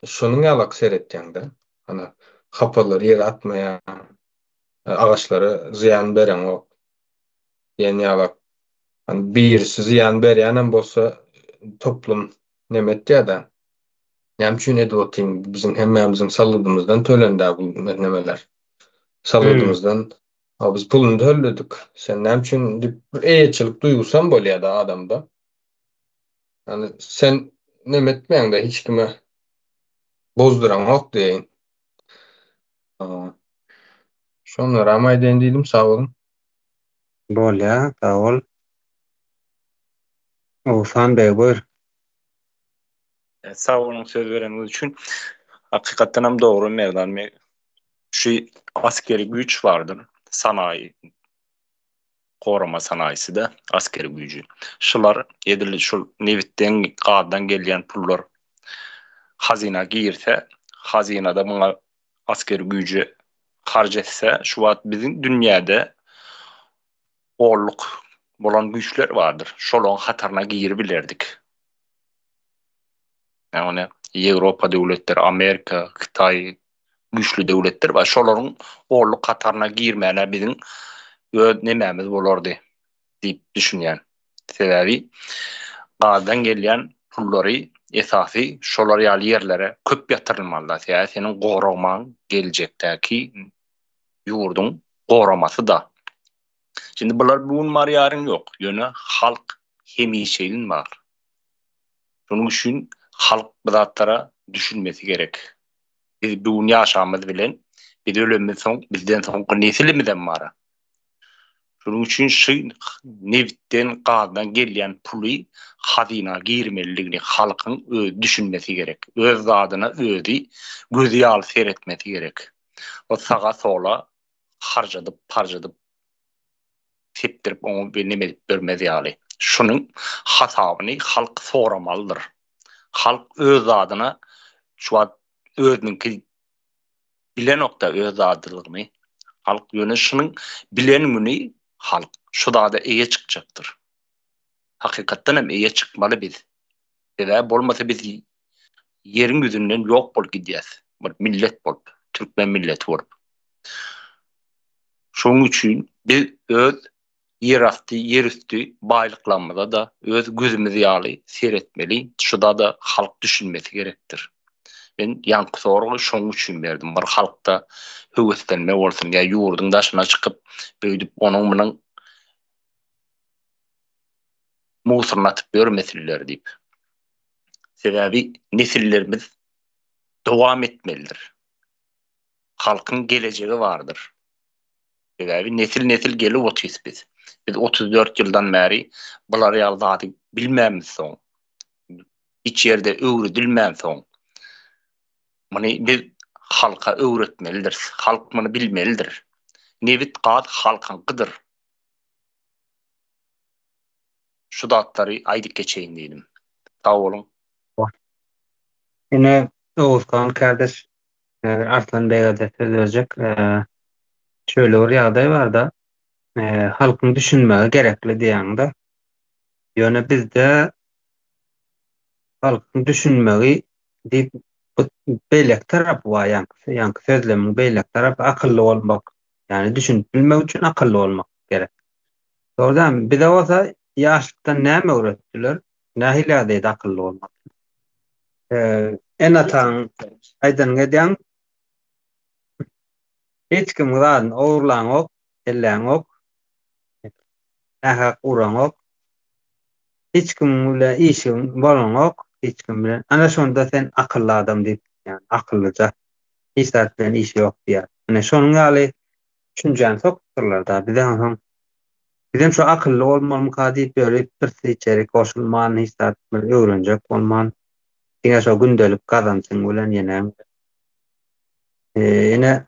Şonuň ýalak seretýäň-de. Ana, hapalary ýere atmaýaň, agaçlara zyýan bereňok diýen ýalak. Hani birisi zyýan berýänem bolsa toplum neme etýär-de. Näme üçin edip otyň? Biziň hemmämiziň salgydymyzdan tölendi bu nemeler. Salgydymyzdan a biz puluny töledik. Sen näme üçin diýip bir eýeçilik duýgusam bolýar-da adamda. Ýani sen neme etmeýäň-de hiç kime bozduraňok diýeýin. Şonlaram aýdaýyn diýdim, sag boluň. Bolýar, sag bol. Oguzhan beg buyur. Sag boluň söz bereniňiz üçin. Hakykatdan hem dogry Merdan beg. Şu askeri güýç bardyr. Sanaýy gorama sanaýysy-da askeri güýji. Şular edil şul nebitden, gazdan gelýän pullar hazyna girse, hazynada muňa askeri güýji harç etse, şu wagt biziň dünýäde olluk bolan güýçler bardyr. Şolaryň hataryna giribilerdik. Ýagny Ýewropa döwletleri, Amerika, Hytaý güýçli döwletler bar. Şolaryň olluk hataryna girmäne biziň öz nemämiz bolardy diýip düşünýän. Sebäbi gazdan gelýän pullary esasy şolar ýaly ýerlere köp ýatyrylmalyda. Sebäbi seniň goragmaň geljekdäki ýurduň goramasy-da. Şimdi bular bu gün bar ýaryn ýok. Ýöne halk hemişeýin bar. Şonuň üçin halk bu zatlara düşünmesi gerek. Biz bu gün ýaşamyz bilen, biz ölenimiz soň, bizden soňky nesilimizem bar. Şonuň üçin şu nebitden, gazdan gelýän puly hazyna girmelidigini halkyň özi düşünmesi gerek. Öz zadyna özi gözi ýaly seretmesi gerek. O saga sola harjadyp parjadyp sepdirip oňa bir neme edip bermez ýaly. Şunuň hasabyny halk soramalydyr. Halk öz zadyna şu wagt özüniňki bilenokda öz zadylygyny. Halk ýöne şunuň bilen güni halk şu zada eýe çykjakdyr. Hakykatdan hem eýe çykmaly biz. Sebäbi bolmasa biz ýeriň ýüzünden ýok bolup gidýäs. Bir millet bolup, türkmen milleti bolup. Şonuň üçin biz öz ýerasty, ýerüsti baýlyklarymyza-da öz gözümiz ýaly seretmeli. Şuda-da halk düşünmesi gerekdir. Men ýaňky soragy şonuň üçin berdim. Bir halkda höweslenme bolsun ýa ýurduň daşyna çykyp, beýdip onuň-munuň musuryny atyp ýörmesinler diýip. Sebäbi nesillerimiz dowam etmelidir. Halkyň gelejegi bardyr. Sebäbi nesil-nesil gelip otyrys biz. Biz 34 ýyldan bäri bular ýaly zady bilmämizsoň, hiç ýerde öwredilmänsoň, muny biz halka öwretmelidiris. Halk muny bilmelidir. Nebit, gaz halkyňkydyr. Şu zatlary aýdyp geçeýin diýdim. Sag boluň. Ine Oguzhan kardeş Arslan bege-de söz berjek. Şöyle bir ýagdaý barda, halkyň düşünmegi gerekli diýýäňde. Ýöne bizde halkyň düşünmegi diýip bu beýleki tarapy bar ýaňky, ýaňky sözlemiň beýleki tarapy akylly bolmak. Ýagny düşünip bilmek üçin akylly bolmak gerek. Dogry dälmi? Bize bolsa ýaşlykdan näme öwretdiler? Nähili ýagdaýda akylly bolmak? Ene-ataň aýdanyny edýäň. Hiç kimiň zadyny ogurlaňok, elläňok. Nähak uraňok. Hiç kim bilen işiň bolanok, hiç kim bilen. Ana şonda sen akylly adam diýip, ýagny akyllyja. Hiç zat bilen işi ýok diýýär. Ine şonuň ýaly düşünjäni sokupdyrlar-da bize onsoň. Bizem şu akylly bolmalymyka diýip ýörüp birsi içerik goşulman hiç zat bir öwrenjek bolman diňe şo gündelik gazanjyň bilen ýeneň ine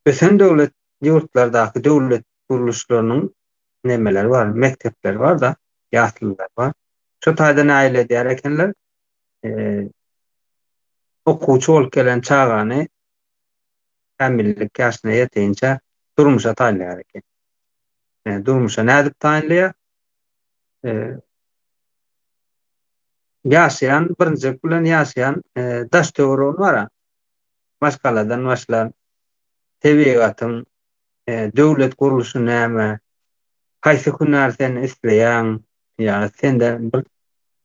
ösen döwlet ýurtlardaky döwlet gurluşlarynyň nemeleri bar mekdepleri bar-da ýaslylar bar. Şo taýda nähili edýär ekenler okuwçy bolup gelen çagany kämillik ýaşyna ýetinçä durmuşa taýynlaýar eken. E, durmuşa nädip taýynlaýar? E, ýaşaýan birinjilik bilen ýaşaýan e, daş töweregini bar. Maşgaladan başlan tebigatyň e, döwlet gurluşy näme? Haýsy hünär sen isleýäň? Ýa sende bir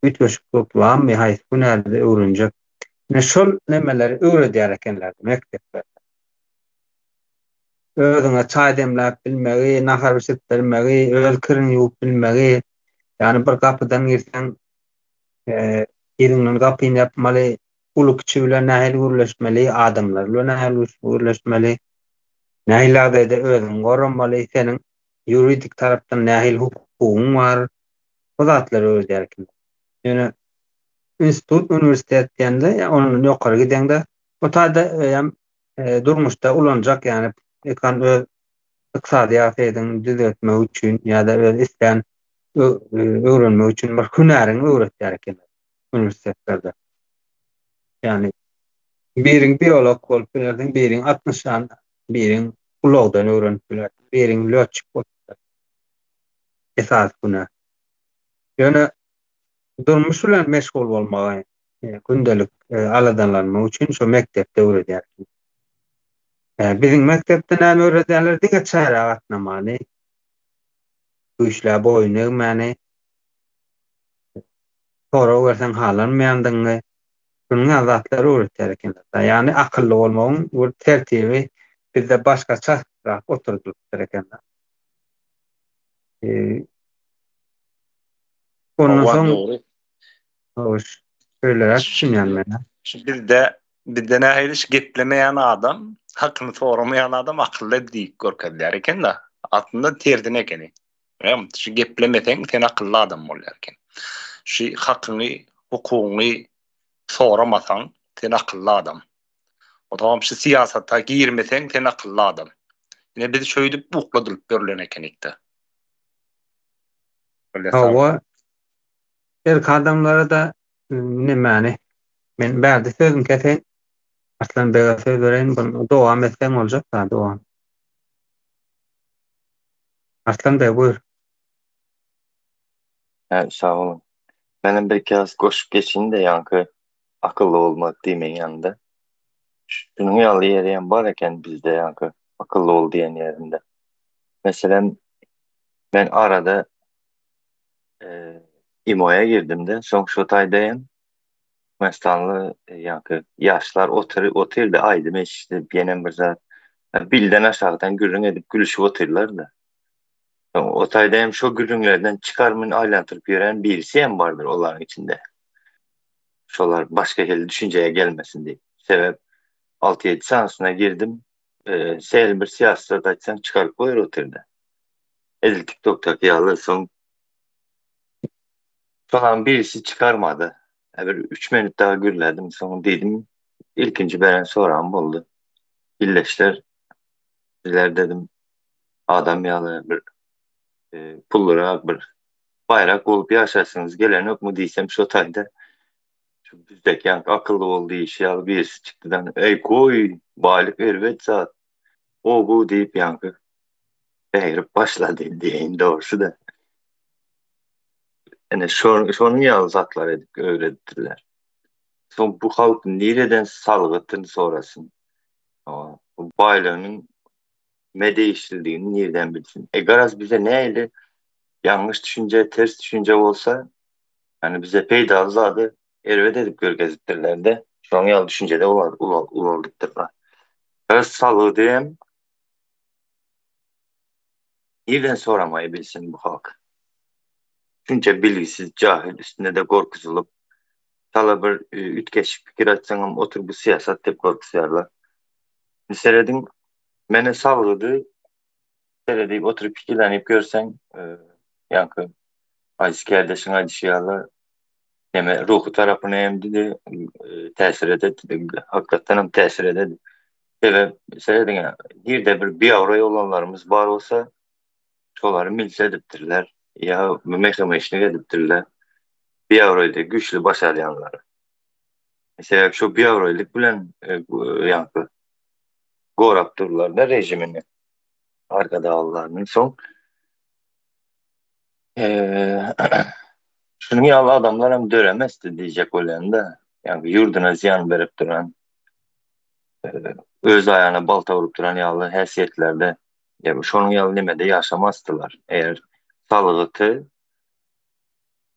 üýtgeşiklik barmy? Haýsy hünärde öwrenjek? Ine şol nemeleri öwredýär ekenler mekdeplerde. Özüňe çaý demläp bilmegi, nahar bişirip bermegi, öz kiriňi ýuwup bilmegi, ýagny bir gapydan girseň, yzyňdan gapyny ýapmaly, uly-kiçi bilen nähili gürleşmeli, adamlar bilen nähili gürleşmeli, nähili ýagdaýda özüňi goramaly, seniň ýuridik tarapdan nähili hukugyň bar. Bu zatlary öwredýär ekenler. Ýöne institut, uniwersitet diýende, ýa ondan ýokary gideňde, bu taýda hem durmuşda ulanjak, ýagny ekran öz ykdysady ýagdaýyny düzetmek üçin ýa-da öz islän öwrenmek üçin bir hünäriňi öwretýär ekenler uniwersitetlerde. Ýagny biriň biolog bolup bilersiň, biriň atnyşan, biriň ulagdan öwrenip bilersiň, biriň lýotçik bolup bilersiň. Esasy hünär. Ýöne durmuş bilen meşgul bolmagy, gündelik aladalanmak üçin şu mekdepde öwredýär. Biziň mekdepde näme öwredýärler? Diňe çärä gatnamany, güýçlä boýun egmäni, sorag berseň halanmaýandygyňy, şunuň ýaly zatlary öwretýär ekenler. Ýagny akylly bolmagyň bir tertibi bizde başgaçarak oturdylypdyr ekenler. Ondan soň dogry. Hoş. Şeýleräk düşünýän men. Şu bizde bizde nähili şu geplemeýän adam, hakyny soramaýan adam akylly diýip görkezýär eken-de. Aslynda tersine ekeni. Hem şu geplemeseň sen akylly adam bolýar eken. Şu hakyňy, hukugyňy soramasaň sen akylly adam. Otamam şu syýasata girmeseň sen akylly adam. Ine biz şöýdüp ukladylyp ýörlen ekenikde. Hawa. Erk adamlara-da nemäni men bärde sözüm keseýin. Arslan bege söz bereýin. Bunu dowam etseň boljak da dowam. Arslan beg buýur. Hä, sag boluň. Menem bir iki az goşup geçeýin-de ýaňky akylly bolmak diýmegiň ýanynda. Şunuň ýaly ýeri hem bar eken bizde ýaňky akylly bol diýen ýerinde. Meselem, men arada Imoýa girdim-de, soň şo taýda hem Türkmenistanly ýaňky ýaşlar otyr, otyrdy, aýdym eşidip, ýenem bir zat. Bilden aşakdan gürrüň edip gülüşip otyrlar-da. Soň o taýda hem şo gürrüňlerden çykarmyn aýlantyryp ýören birisi hem bardyr olaryň içinde. Şolar başga hili düşünjeye gelmesin diýip. Sebäp 6-7 sanysyna girdim. E, sel bir syýasat aýtsaň çykaryp goýar otyrdy. Edil TikTok'daky ýaly soň Soňam birisi çykarmady. E, bir 3 minut daha gürledim. Soň diýdim, ilkinji beren soragym boldy. Illeşler sizler dedim adam ýaly bir e, pullurak bir baýrak bolup ýaşasyňyz gelenokmy diýsem şo taýda şu bizdeki ýaňky akylly bol diýişi ýaly birisi çykdydan eý goý baýlyk erbet zat o bu diýip ýaňky gägirip başlady diýeýin dogrusy-da. Ine şo şonuň ýaly zatlar edip öwredipdirler. Soň bu halk nireden salgytyny sorasyn? Bu baýlygynyň kime degişlidigini nirden bilsin? E garaz bize nähili ýalňyş düşünje, ters düşünje bolsa, ýani bize peýdaly zady erbet edip görkezipdirler-de, şonuň ýaly düşünjede ulaldypdyrlar. Garaz salgydy hem nirden soramaýy bilsin bu halk? Şunça bilgisiz, jahil, üstünde-de gorkuzylyp, çala bir üýtgeşik pikir aýtsaňam otur bu syýasat diýip gorkuzýarlar. Indi serediň, mene salgydy seredip oturyp pikirlenip görseň, ýaňky Aziz kärdeşiň aýdyşy ýaly, neme ruhy tarapyna hem didi, täsir ededi, hakykatdan hem täsir ededi. Sebäp serediň, nirde bir biabraý bolanlarymyz bar bolsa, şolary milse edipdirler, ýa mehemeşlik edipdirler. Biabraýda güýçli baş alýanlary. Sebäp şo biabraýlyk bilen ýaňky gorap durlar-da rejimini arkadaglylarynyň. Soň şunuň ýaly adamlar hem döremezdi diýjek bolýan-da. Ýagny ýurduna zyýan berip duran, öz aýagyna balta urup duran ýaly häsiýetlerde, ýa şonuň ýaly nemede ýaşamazdylar. Eger salgyty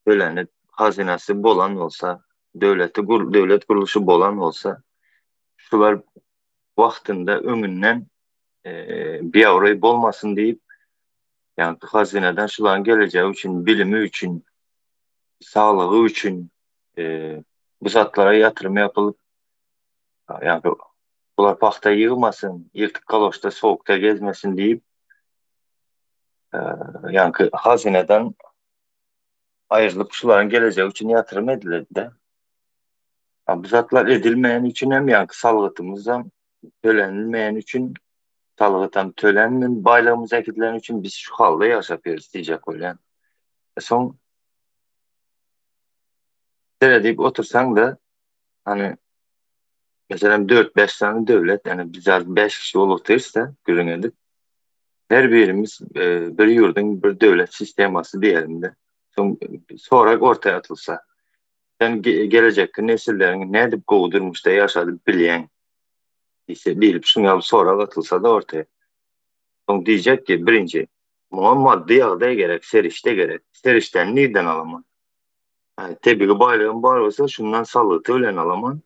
tölenip, hazynasy bolan bolsa, döwleti döwlet gurluşy bolan bolsa, şular wagtynda öňünden biabraý bolmasyn diýip, ýagny hazynadan şularyň gelejegi üçin, bilimi üçin, saglygy üçin bu zatlara ýatyrym ýapylyp, ýagny bular pagta ýygmasyn, ýyrtyk galoşda sowukda gezmesin diýip, ýagny hazynadan. aýrylyp şularyň gelejegi üçin ýatyrym ediledi-de. Bu zatlar edilmeýän üçin hem ýaňky salgytymyzam tölenilmeýän üçin salgytam tölenmän baýlygymyz äkidileni üçin biz şu halda ýaşap ýörüs diýjek bolýan. E soň seredip otursaň-da hani meselem 4-5 sany döwlet ýani biz 5 kişi bolup otyrys-da gürrüň edip her birimiz e, bir ýurduň bir döwlet sistemasy diýelim-de. Soň sorag ortaya atylsa sen gelejekki nesilleriňi nädip gowy durmuşda ýaşadyp bilýäň? Diýse, diýlip şuň ýaly sorag atylsa-da ortaya. Soň diýjek ki, birinji, muňa maddy ýagdaý gerek, serişde gerek. Serişdäni nirden alaman? Hä, tebigy baýlygym bar bolsa, şundan salgyty bilen alaman.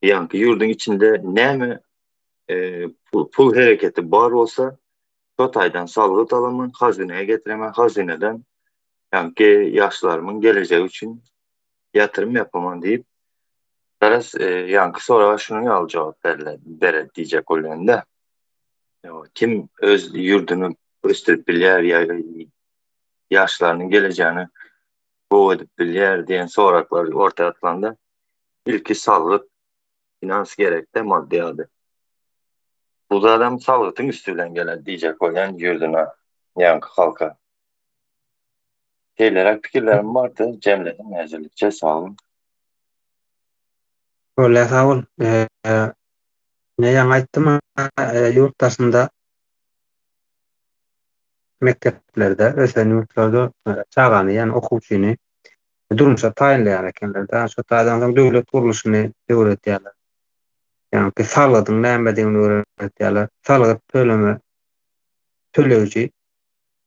Ýaňky ýurduň içinde näme e, pul, pul hereketi bar bolsa, şo taýdan salgyt alaman, hazynaya getiremen, hazynadan ýaňky ýaşlarymyň gelejegi üçin ýatyrym ýapaman diýip, garaz, e, ýaňky soraga şunuň ýaly jogap berle, berer diýjek bolýan-da. Kim öz ýurduny ösdürip bilýär ýa ýaşlarynyň gelejegini gowy edip bilýär diýen soraglar orta atylanda ilki salgyt, finans gerekde maddy ýagdaý. Bu zadam salgytyň üsti bilen geler diýjek bolýan ýurduna, ýaňky halka. Şeýleräk pikirlerim bardy, jemledim häzirlikçe, sag boluň. Bolýa sag bol. Ne ýaňy aýtdym ýurt daşynda mekdeplerde, ösen ýurtlarda çagany, ýagny okuwçyny durmuşa taýynlaýar ekenler-de. Şo taýdan soň döwlet gurluşyny öwredýärler. Ýagny salgydyň nämedigini öwredýärler. Salgyt töleme töleýji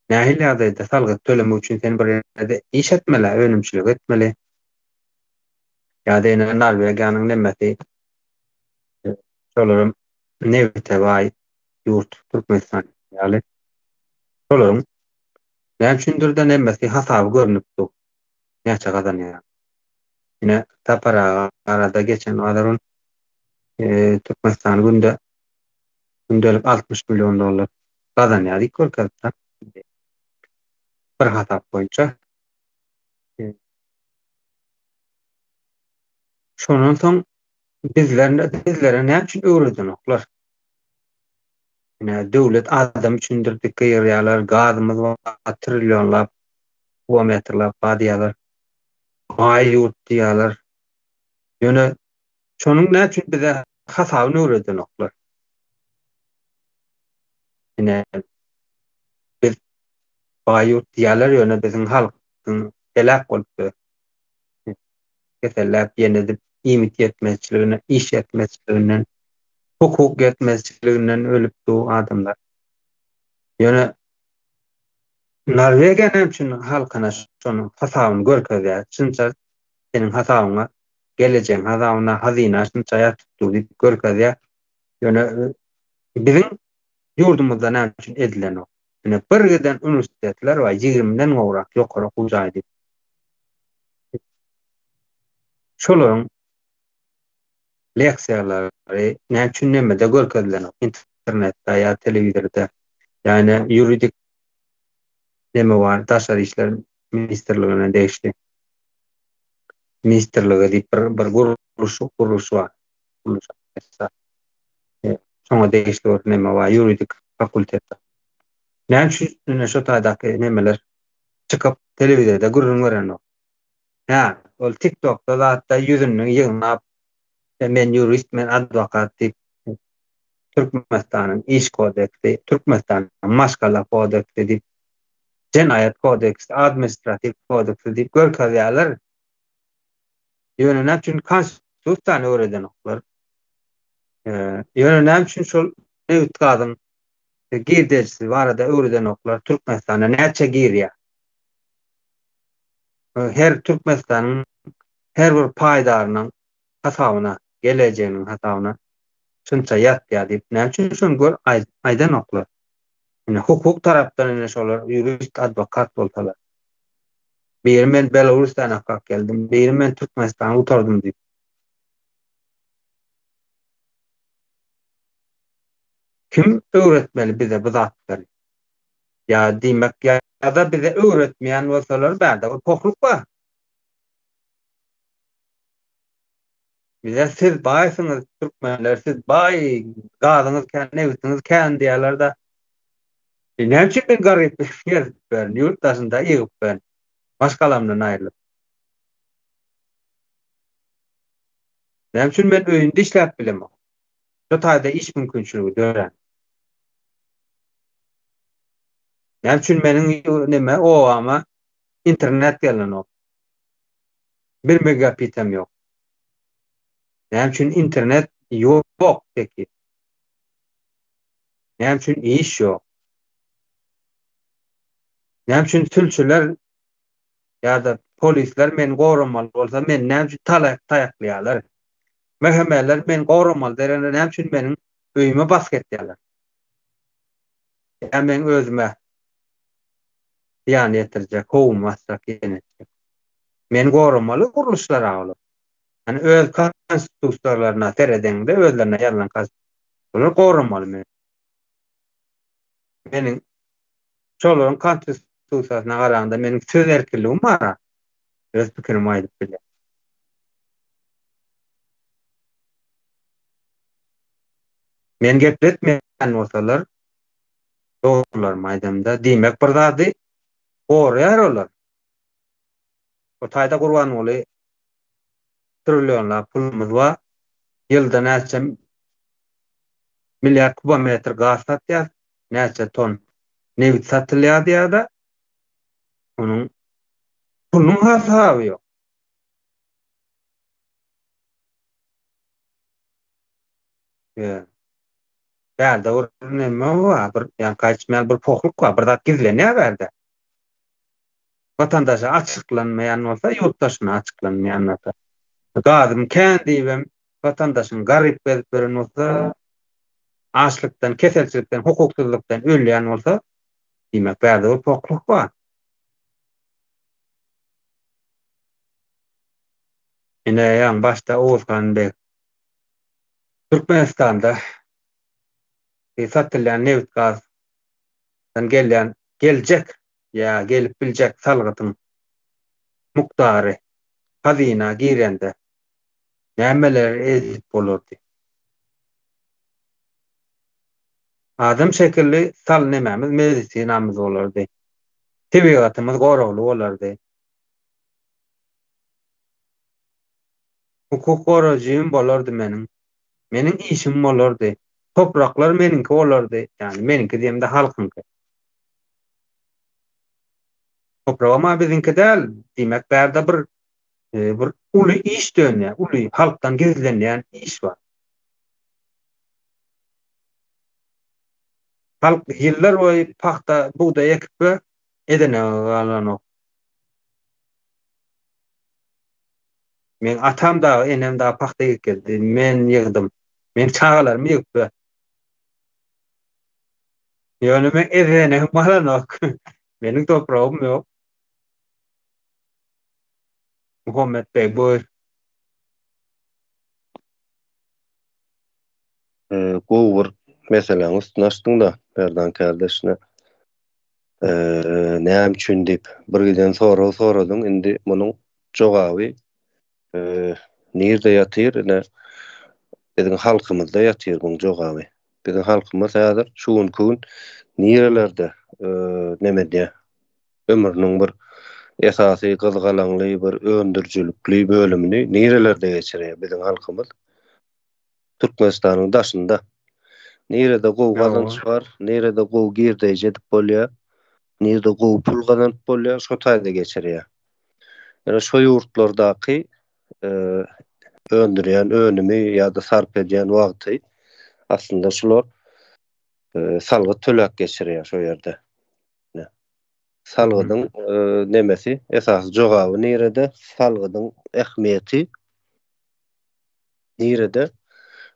nähili ýagdaýda salgyt tölemek üçin sen bir ýerde iş etmeli, önümçilik etmeli. Ýa-da ýene Norwegiýanyň nemesi şolaram nebite baý ýurt Türkmenistan ýaly. Şolaryň näme üçindir-de nemesi hasaby görnüp dur. Näçe gazanýar. Ine Sapar aga arada geçen bazar gün Türkmenistan günde gündelik 60 million dollar gazanýar diýip görkezipdir. Bir hasap boýunça. Şondan soň bizler bizlere näme üçin öwredenoklar? Ine döwlet adam üçindir diýip gygyrýarlar, gazymyz bar trillionlap kubometrlap bar diýýärler. Baý ýurt diýýärler. Ýöne şonuň näme üçin bize hasabyny öwredenoklar? Ine biz baý ýurt diýýärler, ýöne biziň halkyň heläk bolup keselläp ýene-de iýmit ýetmezçiligine, iş ýetmezçiliginden, hukuk ýetmezçiliginden ölüp dur adamlar. Ýöne Norwegiýa näme üçin halkyna şonuň hasabyny görkezýär? Şunça seniň hasabyňa, gelejegiň hasabyna hazyna şunça ýatyp dur diýip görkezýär. Ýöne biziň ýurdumyzda näme üçin edilenok? Ine bir giden uniwersitetler bar, ýigrimiden gowrak ýokary okuw jaýy diýip. Şolaryň leksiýalary näme üçin nemede görkezilenok? Internetde ýa telewizorda. Ýa-ni ýuridik neme bar, Daşary işler ministrligine degişli ministrligi diýip bir bir gurluş gurluş bar. Gurluş. Şoňa degişli bir neme bar, ýuridik fakultet. Näme üçin ine şo taýdaky nemeler çykyp telewizorda gürrüň berenok? Hä, ol TikTokda zatda ýüzüni ýygnap, men ýurist, men adwokat diýip Türkmenistanyň iş kodeksi, Türkmenistanyň maşgala kodeksi diýip, jenaýat kodeksi, administratiw kodeksi diýip görkezýärler. Ýöne näme üçin konstitusiýany öwredenoklar? Ýöne näme üçin şol nebit gazyň girdejisi barada öwredenoklar? Türkmenistana näçe girýär? Her Türkmenistanyň her bir paýdarynyň hasabyna, gelejeginiň hasabyna şunça ýatýar diýip, näme üçin şony gör aýdanoklar? Ine hukuk tarapdan ine şolar ýurist, adwokat bolsalar. Biri men Belarusdan okap geldim, biri men Türkmenistany gutardym diýip. Kim öwretmeli bize bu zatlary? Ýa diýmek ýa. Ýa-da bize öwretmeýän bolsalar bärde bir pohluk bar. Bize siz baýsyňyz türkmenler siz baý gazyňyz kän nebitiňiz kän diýýärler-de. E, näme üçin men garyp gezip berin ýurt daşynda ýygyp ben maşgalamdan aýrylyp. Näme üçin men öýünde işläp bilemok. Şu taýda iş mümkinçiligi dörän. Näme üçin meniň neme obama internet gelenok. Bir megabitem ýok. Näme üçin internet ýok peki? Näme üçin iş ýok? Näme üçin sülçüler ýa-da polisler meni goramaly bolsa, meni näme üçin taýaklaýarlar? MHM-ler meni goramaly derende näme üçin meniň öýüme basyp etýärler? Ýa meň özüme zyýan ýetirjek, howumy basjak, ýene etjek. Meni goramaly gurluşlar-a olar. Ýani öz konstitusiýalaryna seredeňde, özlerine ýazylan olar goramaly meni. Meniň şolaryň konstitusiýasyna garaňda meniň söz erkinligim bar-a. Öz pikirimi aýdyp bilýän. Men gepletmeýän bolsalar, dogrularmy aýdamda, diýmek bir zady goraýar olar. O taýda Gurbanguly trillionlap pulumyz bar. Ýylda näçe milliard kubometr gaz satýas, näçe ton nebit satylýar diýýär-de, onuň pulunyň hasaby ýok. Ýa. Bärde bir neme bar, bir ýaňky aýtşym ýaly bir pohluk bar, bir zat gizlenýär bärde. Watandaşa açyklanmaýan bolsa, ýurtdaşyna açyklanmaýan bolsa. Gazym kän diýibem watandaşyň garyp gezip ýören bolsa, açlykdan, keselçilikden, hukuksyzlykdan ölýän bolsa, diýmek bärde bir pohluk bar. Ine ýaňy başda Oguzhan beg Türkmenistanda satylýan nebit-gazdan gelýän geljek ýa gelip biljek salgytyň mukdary hazyna girende nämeleri edip bolardy? Adam şekilli sal nemämiz medisinamyz bolardy. Tebigatymyz goragly bolardy. Hukuk gorajym bolardy meniň. Meniň işim bolardy. Topraklar meniňki bolardy. Ýagny meniňki diýemde halkyňky. Topragam-a biziňki däl. Diýmek bärde bir bir uly iş dönýär. Uly halkdan gizlenýän iş bar. Halk ýyllar boýy pagta, bugdaý ekip edene galanok. Meň atam dagy, enem dagy pagta ýygyp geldi. Men ýygdym. Meň çagalarym ýygyp Ýöne men ezenenim galanok. Meniň topragym ýok. Muhammet beg, buýur. Gowy bir meseläň üstüni açdyň-da, Merdan kärdeşine. Näme üçin diýip, bir giden sorag soradyň, indi munuň jogaby nirde ýatyr, ine, biziň halkymyzda ýatyr muň jogaby. Biziň halkymyz häzir şu günki gün nirelerde neme edýär? Ömrüniň bir esasy gyzgalaňly bir öndürijilikli bölümini nirelerde geçirýär biziň halkymyz? Türkmenistanyň daşynda. Nirede gowy gazanç bar, nirede gowy girdeýji edip bolýar, nirede gowy pul gazanyp bolýar, şo taýda geçirýär. Ýöne şo ýurtlardaky öndürýän önümi ýa-da sarp edýän wagty aslynda şular salgyt töläp geçirýär şo ýerde. Salgydyň nemesi, esasy jogaby nirede? Salgydyň ähmiýeti Nirede?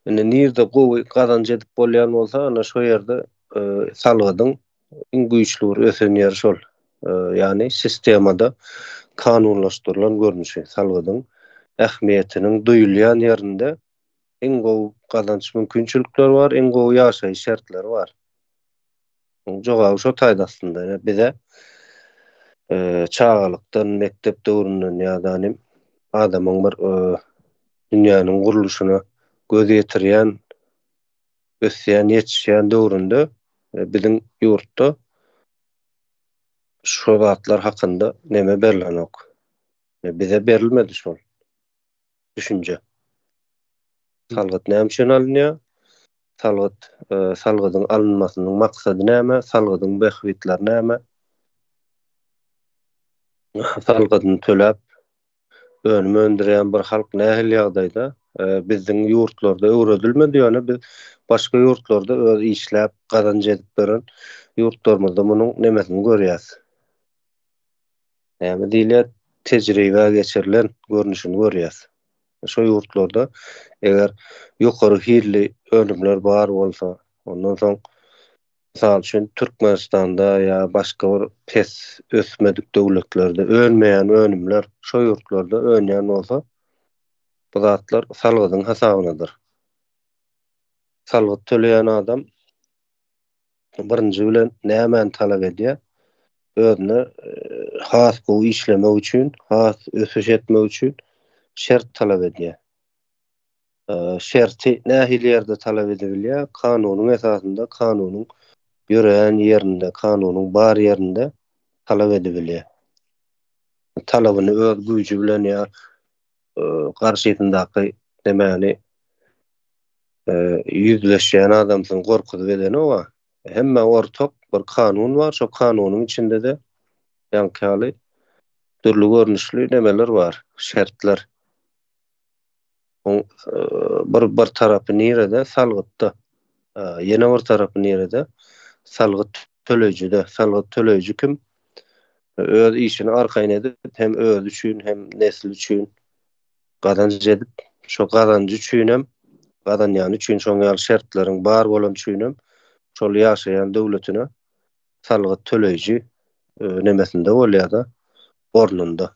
Indi nirde gowy gazanç edip bolýan bolsa, ana şo ýerde salgydyň iň güýçli bir ösen ýeri şol. Ýagny sistemada kanunlaşdyrylan görnüşi salgydyň ähmiýetiniň duýulýan ýerinde iň gowy gazanç mümkinçilikleri bar, iň gowy ýaşaýyş şertleri bar. Muň jogaby şo taýda aslynda. Ine bize. Çagalykdan, mekdep döwründen ýa-da adamyň bir dünýäniň gurluşyna göz ýetirýän, ösýän, ýetişýän döwründe biziň ýurtda şo zatlar hakynda neme berlenok. Bize berilmedi şol düşünje. Salgyt näme üçin alynýar? Salgyt, salgydyň alynmasynyň maksady näme? Salgydyň bähbitleri näme? Salgydyny töläp önüm öndürýän bir halk nähili ýagdaýda? Biziň ýurtlarda öwredilmedi, ýöne biz başga ýurtlarda öz işläp, gazanç edip ýören ýurtlarymyzda munuň nemesini görýäs. Näme diýilýär? Tejribä geçirilen görnüşini görýäs. Şo ýurtlarda eger ýokary hilli önümler bar bolsa, ondan soň mysal üçin Türkmenistanda ýa başga bir pes ösmedik döwletlerde önmeýän önümler şo ýurtlarda önýän bolsa, bu zatlar salgydyň hasabynadyr. Salgyt töleýän adam birinji bilen nämäni talap edýär? Özüne has gowy işlemek üçin, has ösüş etmek üçin şert talap edýär. Şerti nähili ýerde talap edebilýär? Kanunyň esasynda, kanunyň ýöreýän ýerinde, kanunyň bar ýerinde talap edebilýär. Talabyny öz güýji bilen ýa garşysyndaky nemäni ýüzleşýän adamsyny gorkuzyp edenok-a. Hemmä ortak bir kanun bar, şo kanunyň içinde-de ýaňky ýaly dürli görnüşli nemeler bar, şertler. Oň bir bir tarapy nirede? Salgytda. Ýene bir tarapy nirede? Salgyt töleýjide. Salgyt töleýji kim? Öz işini arkaýyn edip, hem özi üçin, hem nesli üçin gazanç edip, şo gazanjy üçinem, gazanýany üçin şoň ýaly şertleriň bar bolany üçinem şol ýaşaýan döwletine salgyt töleýji nemesinde bolýar-da, ornunda.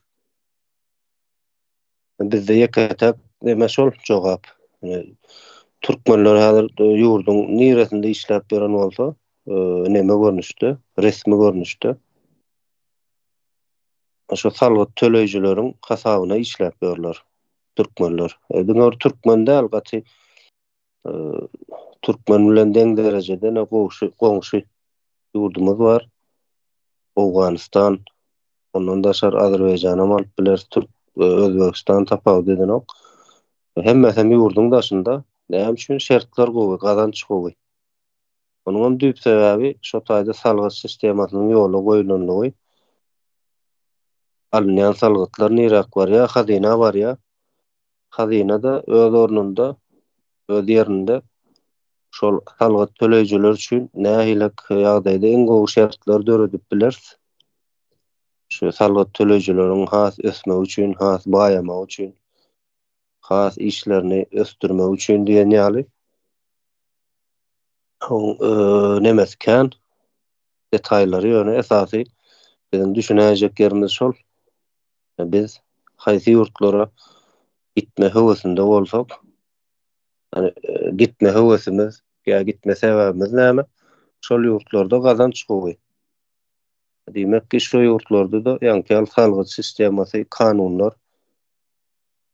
Bizde ýeke-täk neme şol jogap. Türkmenler häzir ýurduň niresinde işläp ýören bolsa, neme görnüşde, resmi görnüşde şo salgyt töleýjileriň hasabyna işläp ýörler türkmenler. Diňe bir türkmen däl, gaty türkmen bilen deň derejede ne goňşy goňşy ýurdumyz bar. Owganystan, ondan daşary Azerbaýjanam alyp bileris, Türk, Özbegistan tapawut edenok. Hemmesem ýurduň daşynda. Näme üçin? Şertler gowy, gazanç gowy. Onuňam düýp sebäbi şo taýda salgyt sistemasynyň ýola goýlanlygy. Alynýan salgytlar niräk barýar? Hazyna barýar. Hazyna-da öz ornunda, öz ýerinde şol salgyt töleýjiler üçin nähilek ýagdaýda iň gowy şertleri döredip bileris? Şu salgyt töleýjileriň has ösmegi üçin, has baýamagy üçin, has işlerini ösdürmegi üçin diýen ýaly oň nemesi kän, detaýlary ýöne esasy biziň düşünäýjek ýerimiz şol. Biz haýsy ýurtlara gitme höwesinde bolsak, ýani gitme höwesimiz ýa gitme sebäbimiz näme? Şol ýurtlarda gazanç gowy. Diýmek ki, şo ýurtlarda-da ýaňky ýaly salgyt sistemasy, kanunlar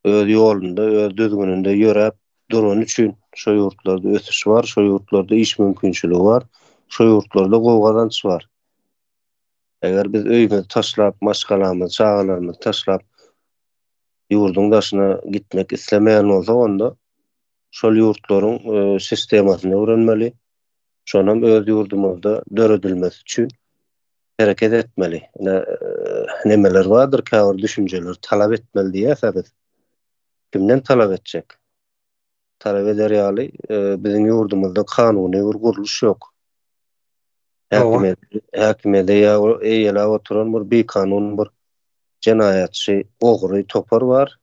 öz ýolunda, öz düzgüninde ýöräp durany üçin şo ýurtlarda ösüş bar, şo ýurtlarda iş mümkinçiligi bar, şo ýurtlarda gowy gazanç bar. Eger biz öýümizi taşlap, maşgalamyzy, çagalarymyzy taşlap, ýurduň daşyna gitmek islemeýän bolsak, onda şol ýurtlaryň sistemasyny öwrenmeli, şonam öz ýurdumyzda döredilmesi üçin hereket etmeli. Ine, nemeler bardyr, käbir düşünjeleri talap etmeli diýýäs-ä biz. Kimden talap etjek? Talap eder ýaly biziň ýurdumyzda kanuny bir gurluş ýok. Häkimiýet, häkimiýeti eýeläp oturan bir bikanun bir jenaýatçy, ogry topar bar.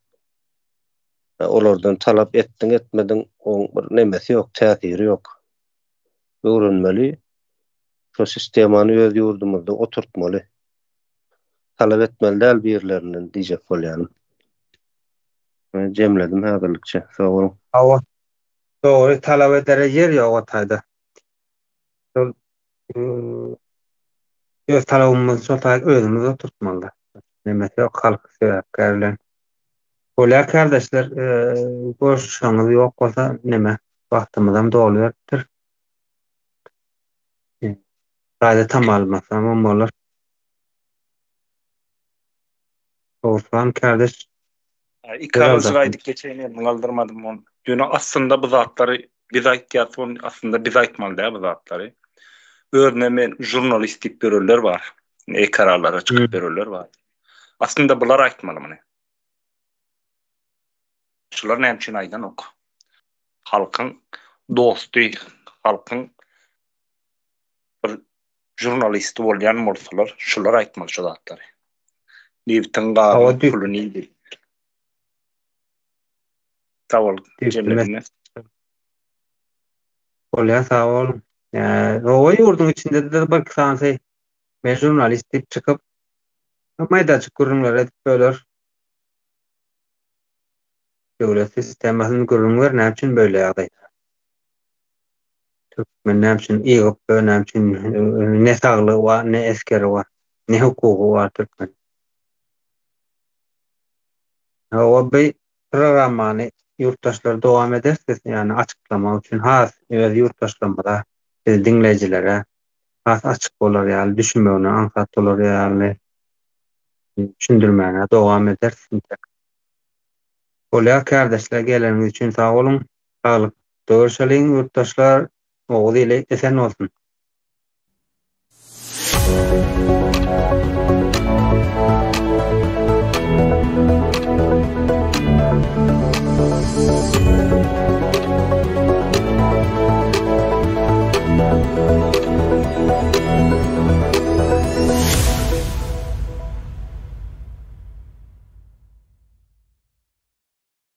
Olardan talap etdiň, etmediň, oň bir nemesi ýok, täsiri ýok. Öwrenmeli, şo sistemany öz ýurdumyzda oturtmaly. Talap etmeli däl birilerinden diýjek bolýanym. Men jemledim häzirlikçe. Sag boluň. Hawa. Dogry, talap edere ýer ýok o taýda. Şol. Öz talabymyzy şo taýy özümiz oturtmaly. Nemesi ýok halk sebäpkär bilen. Bolýar kärdeşler, goşuşaňyz ýok bolsa neme wagtymyzam doly beripdir. Gaýda tamamlasamam bolar. Oguzhan kärdeş Iki agyzjyk aýdyp geçeýin elimi galdyrmadym ony. Ýöne aslynda bu zatlary biz aýtýas ony aslynda biz aýtmaly däl bu zatlary. Özüne men žurnalist diýip ýörenler bar. Ekranlara çykyp ýörenler bar. Aslynda bular aýtmaly muny. Şular näme üçin aýdanok? Halkyň dosty, halkyň bir žurnalisti bolýan bolsalar, şular aýtmaly şu zatlary. Nebitiň gazyň puly nirde? Sag bol, jemledime. Bolýar, sag bol. Oba ýurduň içinde-de bir iki sanysy men žurnalist diýip çykyp, maýdajyk gürrüňler edip böler. Döwlet sistemasyny gürrüň ber, näme üçin beýle ýagdaý? Türkmen näme üçin ýygyp ýör, näme üçin ne saglygy bar, ne esgeri bar, ne hukugy bar türkmen. Hawa bu programmany ýurtdaşlar dowam edersiz, ýagny açyklamak üçin has öz ýurtdaşlarymyza, bizi diňleýjilere has açyk bolar ýaly, düşünmegine aňsat bolar ýaly düşündirmäge dowam ederis intek. Bolýar kärdeşler geleniňiz üçin sag boluň. Saglyk Görüşeliň ýurtdaşlar Oguz ili esen bolsun.